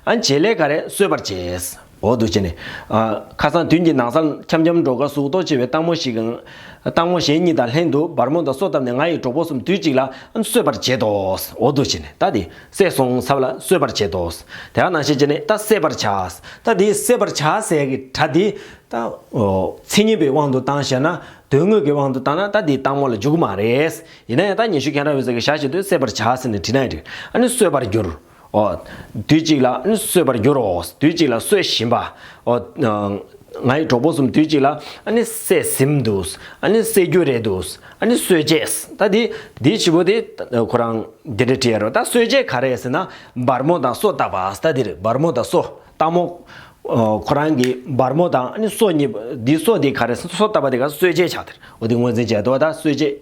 ཨ་བྱེད་ལས་ག་རེ། གསོད་པར་བྱེད། འོ་འདུག་བྱས་ནས། ཨ་ཁ་སང་མདུན་གྱི་ནགས་ཚལ་འཁྱམ་འཁྱམ་འགྲོ་སྐབས་གཟུགས་མདོག་ཆེ་བའི་སྟག་མོ་ཞིག་གིས་སྟག་མོ་གཞན་གཉིས་དང་ལྷན་དུ་སྦར་མོ་དང་སོ་བཏབ་ནས་ང་ཡི་གྲོགས་པོ་གསུམ་དུས་གཅིག་ལ་ཨ་གསོད་པར་བྱེད་དོ། འོ་འདུག་བྱས་ནས་ད་དེ་གསད་སོང་ཚར་ལ་གསོད་པར་བྱེད་དོ། དེ་ནང་བཞིན་བྱས་ནས་ད་གསད་པར་བྱ། ད་དེ་གསད་པར་བྱ་ཟེར་གྱི་སྒྲ་དེ། ད། ཨོ། མཚན་ཉིད་པའི་དབང་དུ་བཏང་བྱས་ན། དོན་དངོས་ཀྱི་དབང་དུ་བཏང་ན་ད་འདི་སྟག་མོ་ལ་འཇུག་གི་མ་རེད། ཡིན་ན་ཡང་ད་ཉི་ཤུ་ཁྱེད་རང་ཡོད་ས་གི་བཞག་བྱེད་དུས་གསད་པར་བྱ་ཟེར་ནས་བྲིས་ན་ཡང་འགྲིག་ཨ་ནི་གསོད་པར་འགྱུར། ཨོ། དུས་གཅིག་ལ་ཨ་ནི་གསོད་པར་འགྱུར་རོ། དུས་གཅིག་ལ་གསོད་བཞིན་པ། ཨོ། ང་ཡི་གྲོགས་པོ་གསུམ་དུས་གཅིག་ལ་ཨ་ནི་གསད་ཟིན་འདུག་ཨ་ནི་གསད་རྒྱུ་རེད་འདུག་ཨ་ནི་གསོད་བྱེད། ད་འདི་འདི་བྱེད་པོ་དེ་ཁོ་རང་འདི་འདྲ་བྲིས་ཡ་རོ། ད་གསོད་བྱེད་ག་རེ་ཟེར་ན་སྦར་མོ་དང་སོ་བཏབ་པ་ད་འདི་རེད། སྦར་མོ་དང་སོ། སྟག་མོ། ཨོ། ཁོ་རང་གི་སྦར་མོ་དང་ཨ་ནི་སོ་གཉིས་འདི་སོ་འདི་ག་རེ་སོ་བཏབ་པ་དེ་ག་གསོད་བྱེད་ཆགས་དེར་འོ་དེ་ངོས་འཛིན་བྱས་འདུག་ད་གསོད་བྱེད་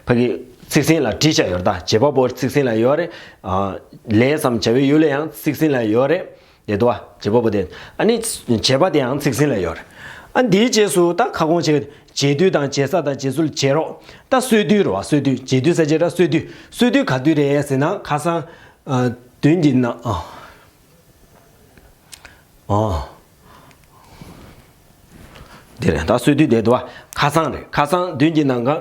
ཕ་གི་ཚིག་ཟིན་ལ་བྲིས་བཞག་ཡོད་རེད། ད་བྱེད་པ་པོ་ཚིག་ཟིན་ལ་ཡོད་རེད། ཨ་ལས་སམ་བྱ་བའི་ཡུལ་ལ་ཡང་ཚིག་ཟིན་ལ་ཡོད་རེད། དེ་འདུག་བ། བྱེད་པ་པོ་དེ་ཨ་ནི་བྱེད་པ་དེ་ཡང་ཚིག་ཟིན་ལ་ཡོད་རེད། ཨ་འདིའི་རྗེས་སུ་ད་ཁ་སྐོང་བྱེད་བྱེད་དུས་དང་བྱེད་ས་དང་བྱེད་ཚུལ་བྱེད་རོགས། ད་གསོད་དུས་རེད་བ། གསོད་དུས་བྱེད་དུས་ས་བྱེད་ར་གསོད་དུས་གསོད་དུས་ག་དུས་རེད་ཟེར་ན་ཁ་སང་། ཨ་མདུན་གྱི་ནང་། ཨ། ཨོ། འདི་རེད། ད་གསོད་དུས་དེ་འདུག་བ། ཁ་སང་རེད། ཁ་སང་མདུན་གྱི་ནང་གང་།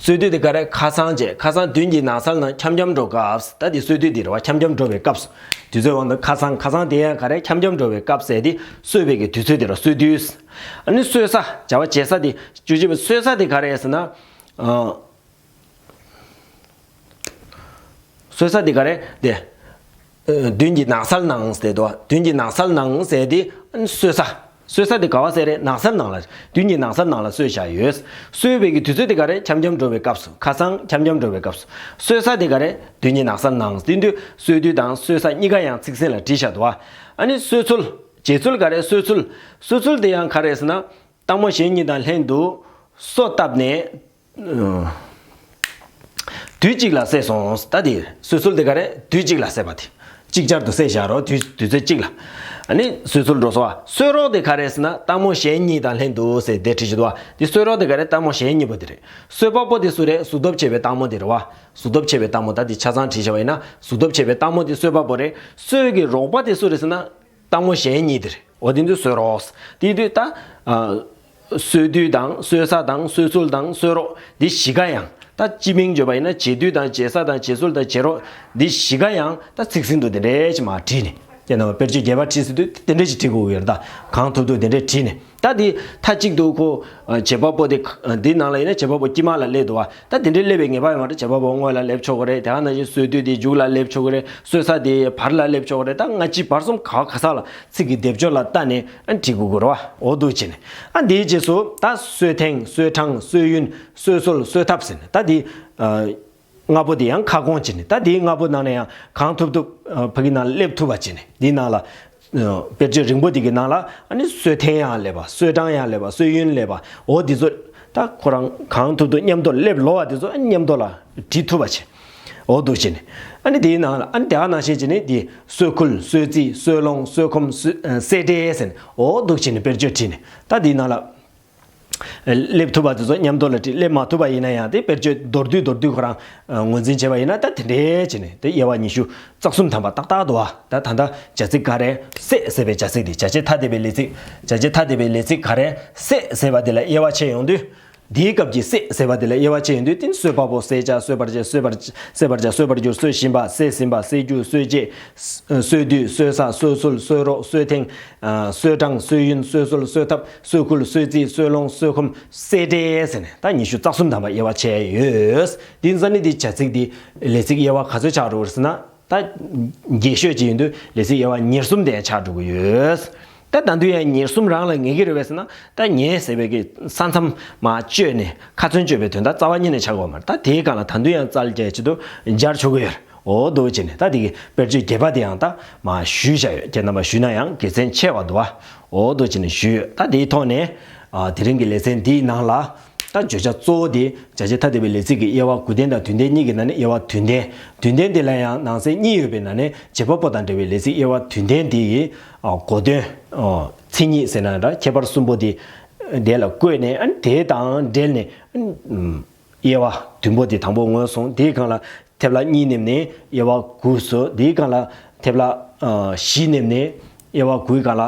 གསོད་དུས་དེ་ག་རེ། ཁ་སང་བྱས། ཁ་སང་མདུན་གྱི་ནགས་ཚལ་ནང་འཁྱམ་འཁྱམ་འགྲོ་སྐབས། ད་འདི་གསོད་དུས་འདི་རེད་བ། འཁྱམ་འཁྱམ་འགྲོ་བའི་སྐབས་སུ། དུས་ཚོད་དབང་དུ་ཁ་སང་། ཁ་སང་དེ་ཡང་ག་རེ། འཁྱམ་འཁྱམ་འགྲོ་བའི་སྐབས་ཟེར་དེ་གསོད་པའི་གི་དུས་ཚོད་དེ་ར་གསོད་དུས། ཨ་ནི་གསོད་ས་བྱ་བ་བྱེད་ས་དེ་བཅུ་གཅིག་པའི་གསོད་ས་དེ་ག་རེ་ཟེར་ན། ཨ། གསོད་ས་དེ་ག་རེ་དེ། ཨ་མདུན་གྱི་ནགས་ཚལ་ནང་ཟེར་དོ། མདུན་གྱི་ནགས་ཚལ་ནང་ཟེར་དེ་གསོད་ས། གསོད་ས་དེ་ག་བ་ཟེར་རེད། ནགས་ཚལ་ནང་ལ། མདུན་གྱི་ནགས་ཚལ་ནང་ལ་གསོད་བཞག་ཡོད། གསོད་པའི་གི་དུས་ཚོད་དེ་ག་རེ། འཁྱམ་འཁྱམ་འགྲོ་བའི་སྐབས་སུ། ཁ་སང་འཁྱམ་འཁྱམ་འགྲོ་བའི་སྐབས་སུ། གསོད་ས་དེ་ག་རེ། མདུན་གྱི་ནགས་ཚལ་ནང་དེ་དུས་གསོད་དུས་དང་གསོད་ས་གཉིས་ཀ་ཡང་ཚིག་ཟིན་ལ་བྲིས་བཞག་འདུག་བ། ཨ་ནི་གསོད་ཚུལ། བྱེད་ཚུལ་ག་རེ། གསོད་ཚུལ། གསོད་ཚུལ་དེ་ཡང་ག་རེ་ཟེར་ན། སྟག་མོ་གཞན་གཉིས་དང་ལྷན་དུ་སོ་བཏབ་ནས། དུས་གཅིག་ལ་བསད་སོང་། ད་དེ་གསོད་ཚུལ་དེ་ག་རེ། དུས་གཅིག་ལ་བསད་པ་དེ། ཅིག་ཅར་དུ་བསད་བཞག་རོགས། དུས་དུས་ཚོད་གཅིག་ལ། ཨ་ནི་གསོད་ཚུལ་འགྲོ་སོང་བ། གསོད་རོགས་དེ་ག་རེ་ཟེར་ན་སྟག་མོ་གཞན་གཉིས་དང་ལྷན་དུ་ཟེར་དེ་བྲིས་བཞག་འདུག་བ། དེ་གསོད་རོགས་དེ་ག་རེ། སྟག་མོ་གཞན་གཉིས་པོ་དེ་རེད། གསོད་པ་པོ་དེ་སུ་རེད། གཟུགས་སྟོབས་ཆེ་བའི་སྟག་མོ་དེ་རེད་བ། གཟུགས་སྟོབས་ཆེ་བའི་སྟག་མོ། ད་དེ་ཆ་ཚང་བྲིས་བཞག་པ་ཡིན་ན་གཟུགས་སྟོབས་ཆེ་བའི་སྟག་མོ་དེ་གསོད་པ་པོ་རེད། གསོད་ཀྱི་རོགས་པ་དེ་སུ་རེད་ཟེར་ན། སྟག་མོ་གཞན་གཉིས་དེ་རེད། འོ་དེ་ཚོས་གསོད་རོགས། དེ་དུས་ད། ཨ། གསོད་དུས་དང་གསོད་ས་དང་གསོད་ཚུལ་དང་གསོད་རོགས་འདི་བཞི་ཀ་ཡང་ད་སྤྱི་མིང་བརྗོད་པ་ཡིན་ན་བྱེད་དུས་དང་བྱེད་ས་དང་བྱེད་ཚུལ་དང་བྱེད་རོགས་འདི་བཞི་ཀ་ཡང་ད་ཚིག་ཟིན་དུ་དེ་འདྲས་ཅིག་མར་བྲིས་ནས་དེ་ནང་དཔེར་བརྗོད་རྒྱས་པ་བྲིས་ཟིན་དུས་དེ་འདྲས་ཅིག་བྲིས་དགོས་ཀྱི་ཡོད་རེད། ད་གང་ཐུབ་ཐུབ་དེ་འདྲས་བྲིས་ནས་ད་འདི་མཐའ་གཅིག་ཏུ་ཁོ་བྱེད་པ་པོ་དེ་འདི་ནང་ལ་ཡིན་ན་བྱེད་པ་པོ་དཀྱིལ་མ་ལ་སླེབས་འདུག་བ། ད་དེ་འདྲས་སླེབས་པའི་ངེས་པ་ཡོད་མ་རེད། བྱེད་པ་པོ་སྔོན་ལ་སླེབས་ཆོག་གི་རེད། དེ་ག་ནང་བཞིན་གསོད་དུས་དེ་མཇུག་ལ་སླེབས་ཆོག་གི་རེད། གསོད་ས་དེ་བར་ལ་སླེབས་ཆོག་གི་རེད། ད་སྔ་ཕྱི་བར་གསུམ་ག་བ་ག་ས་ལ། ཚིག་གི་སྡེབ་སྦྱོར་ལ་ལྟ་ནས་ཨ་འབྲི་དགོས་ཀྱི་རེད་བ། འོ་འདུག་བྱས་ནས་ཨ་འདིའི་རྗེས་སུ་ད་གསོད་ཐེངས་གསོད་གྲངས་གསོད་ཡུན་གསོད་སྲོལ་གསོད་ཐབས་ཟེར་ནས་ད་འདི་ཨ་ལྔ་པོ་འདི་ཡང་ཁ་སྐོང་བྱས་ནས་ད་འདིའི་ལྔ་པོ་ནང་ནས་ཡང་གང་ཐུབ་ཐུབ་ཨ་ཕ་གི་ནང་སླེབས་ཐུབ་པ་བྱས་ནས་འདིའི་ནང་ལ་ཨ་དཔེར་བརྗོད་རིང་པོ་འདི་གི་ནང་ལ་ཨ་ནི་གསོད་ཐེངས་ཡང་སླེབས་པ། གསོད་གྲངས་ཡང་སླེབས་པ། གསོད་ཡུན་སླེབས་པ། འོ་འདི་ཚོ་ད་ཁོ་རང་གང་ཐུབ་ཐུབ་མཉམ་དུ་སླེབས་ལོ་བ་འདི་ཚོ་ཨ་མཉམ་དུ་ལ་བྲིས་ཐུབ་པ་བྱས། འོ་འདུག་བྱས་ནས། ཨ་ནི་དེའི་ནང་ལ་ཨ་ནི་དེ་ག་ནང་བཞིན་བྱས་ནས་དེ་གསོད་ཁུལ། གསོད་རྩིས། གསོད་ལོང་། གསོད་ཁོམ། གསོད་ཨ་གསད་བྲལ་ཟེར་ནས་འོ་འདུག་བྱས་ནས་དཔེར་བརྗོད་བྲིས་ནས་ད་དེའི་ནང་ལ་སླེབས་ཐུབ་པ་དེ་ཚོ་མཉམ་དུ་ལ་བྲིས། སླེབས་མ་ཐུབ་པ་ཡིན་ན་ཡང་དེ་དཔེར་བརྗོད་མདོར་བསྡུས་མདོར་བསྡུས་ཁོ་རང་ངོས་འཛིན་བྱས་པ་ཡིན་ན་ད་དེ་འདྲས་བྱས་ནས་དེ་དབྱེ་བ་ཉི་ཤུ་རྩ་གསུམ་ཐམ་པ་ཏག་ཏག་འདུག་བ། ད་ད་ལྟ་བྱ་ཚིག་ག་རེ། གསད་ཟེར་བའི་བྱ་ཚིག་དེ་བྱ་བྱེད་ཐ་དད་པའི་ལས་ཚིག་བྱ་བྱེད་ཐ་དད་པའི་ལས་ཚིག་ག་རེ། གསད་ཟེར་བ་དེ་ལ་དབྱེ་བ་ཕྱེ་ཡོང་དུས། འདིའི་སྐབས་ཀྱི་གསད་ཟེར་བ་དེ་ལ་དབྱེ་བ་ཕྱེ་ཡོང་དུས་དེ་ནི་གསོད་པ་པོ། གསད་བྱ། གསོད་པར་བྱེད། གསོད་པར་གསད་པར་བྱ། གསོད་པར་འགྱུར། གསོད་བཞིན་པ། གསད་ཟིན་པ། གསད་རྒྱུ། གསོད་བྱེད། གསོད་དུས། གསོད་ས། གསོད་ཚུལ། གསོད་རོགས། གསོད་ཐེངས། གསོད་གྲངས། གསོད་ཡུན། གསོད་ཚུལ། གསོད་ཐབས། གསོད་ཁུལ། གསོད་རྩིས། གསོད་ལོང་། གསོད་ཁུངས། གསད་འབྲས་ཟེར་ནས་ད་ཉི་ཤུ་རྩ་གསུམ་ཐམ་པ་དབྱེ་བ་ཕྱེ་ཡོད། དེ་ནི་ས་ནི་དེ་བྱ་ཚིག་དེ་ལས་ཚིག་དབྱེ་བ་ག་ཚོད་ཆགས་འགྲོ་གི་རེད་ཟེར་ན། ད་རྒྱས་ཤོས་ཅིག་ཡིན་དུས་ལས་ཚིག་དབྱེ་བ་ཉེར་གསུམ་དེ་ཆགས་འགྲོ་གི་ཡོད། ད་ད་དུང་ཡང་ཉེར་གསུམ་རང་ལ་ངེས་ཀྱི་རེད་པས་ཟེར་ན། ད་ཉེར་ཟེར་བའི་གི་ས་མཚམས་མར་གཅོད་ནས་ཁ་ཚོན་གཅོད་པའི་དོན་དག་རྩ་བ་ཉིད་ནས་ཆགས་ཀྱི་ཡོད་མ་རེད། ད་དེའི་སྒང་ལ་ད་དུང་ཡང་རྩལ་རྒྱག་ཆེད་དུ་སྦྱར་ཆོག་གི་ཡོད་རེད། འོ་འདུག་བྱས་ནས་ད་དེ་གི་དཔེར་བརྗོད་རྒྱས་པ་དེ་ཡང་ད་མར་ཞུས་བཞག་ཡོད། ཁྱེད་རྣམ་པ་ཞུས་ན་ཡང་དགེ་མཚན་ཆེ་བ་འདུག་བ། འོ་འདུག་བྱས་ནས་ཞུས་ཡོད། ད་དེའི་ཐོག་ནས་ཨ་དེ་རིང་གི་ལེ་ཚན་འདིའི་ནང་ལ། ད་བརྗོད་བྱ་གཙོ་བོ་དེ་བྱ་བྱེད་ཐ་དད་པའི་ལས་ཚིག་གི་དབྱེ་བ་དགུ་ལྡན་དང་དོན་ལྡན་གཉིས་ཀྱི་ནང་ནས་དབྱེ་བ་དོན་ལྡན། དོན་ལྡན་དེ་ལ་ཡང་ནང་གསེས་གཉིས་ཡོད་པའི་ནང་ནས་བྱེད་པ་པོ་དང་འབྲེལ་བའི་ལས་ཚིག་དབྱེ་བ་དོན་ལྡན་དེ་ཡི་ཨ་གོ་དོན། ཨ་མཚན་ཉིད་ཟེར་ན་འདྲ། ཁྱད་པར་གསུམ་པོ་དེ་དེ་ལ་བཀོད་ནས། ཨ་ནི་དེ་དང་འབྲེལ་ནས་ཨ་ནི་ཨམ་དབྱེ་བ་བདུན་པོ་དེ་དང་པོ་ངོས་བཟུང་། དེའི་སྒང་ལ་ཐེབས་ལ་གཉིས་མནན་ནས་དབྱེ་བ་དགུ་བཟོ། དེའི་སྒང་ལ་ཐེབས་ལ་ཨ་བཞི་མནན་ནས་དབྱེ་བ་དགུའི་སྒང་ལ་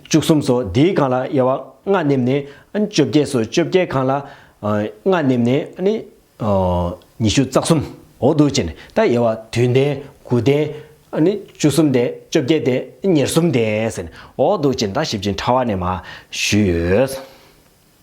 བཅུ་གསུམ་བཟོ། དེའི་སྒང་ལ་དབྱེ་བ་ལྔ་མནན་ནས་ཨ་ནི་བཅོ་བརྒྱད་བཟོ། བཅོ་བརྒྱད་སྒང་ལ་ཨ་ལྔ་མནན་ནས་ཨ་ནི་ཨ་ཉི་ཤུ་རྩ་གསུམ། འོ་འདུག་བྱས་ནས་ད་དབྱེ་བ་དོན་ལྡན། དགུ་ལྡན། ཨ་ནི་བཅུ་གསུམ་ལྡན། བཅོ་བརྒྱད་ལྡན། ཉེར་གསུམ་ལྡན་ཟེར་ནས། འོ་འདུག་བྱས་ནས་ད་ཞིབ་ཅིང་ཕྲ་བ་ནས་མར་ཞུས་ཡོད།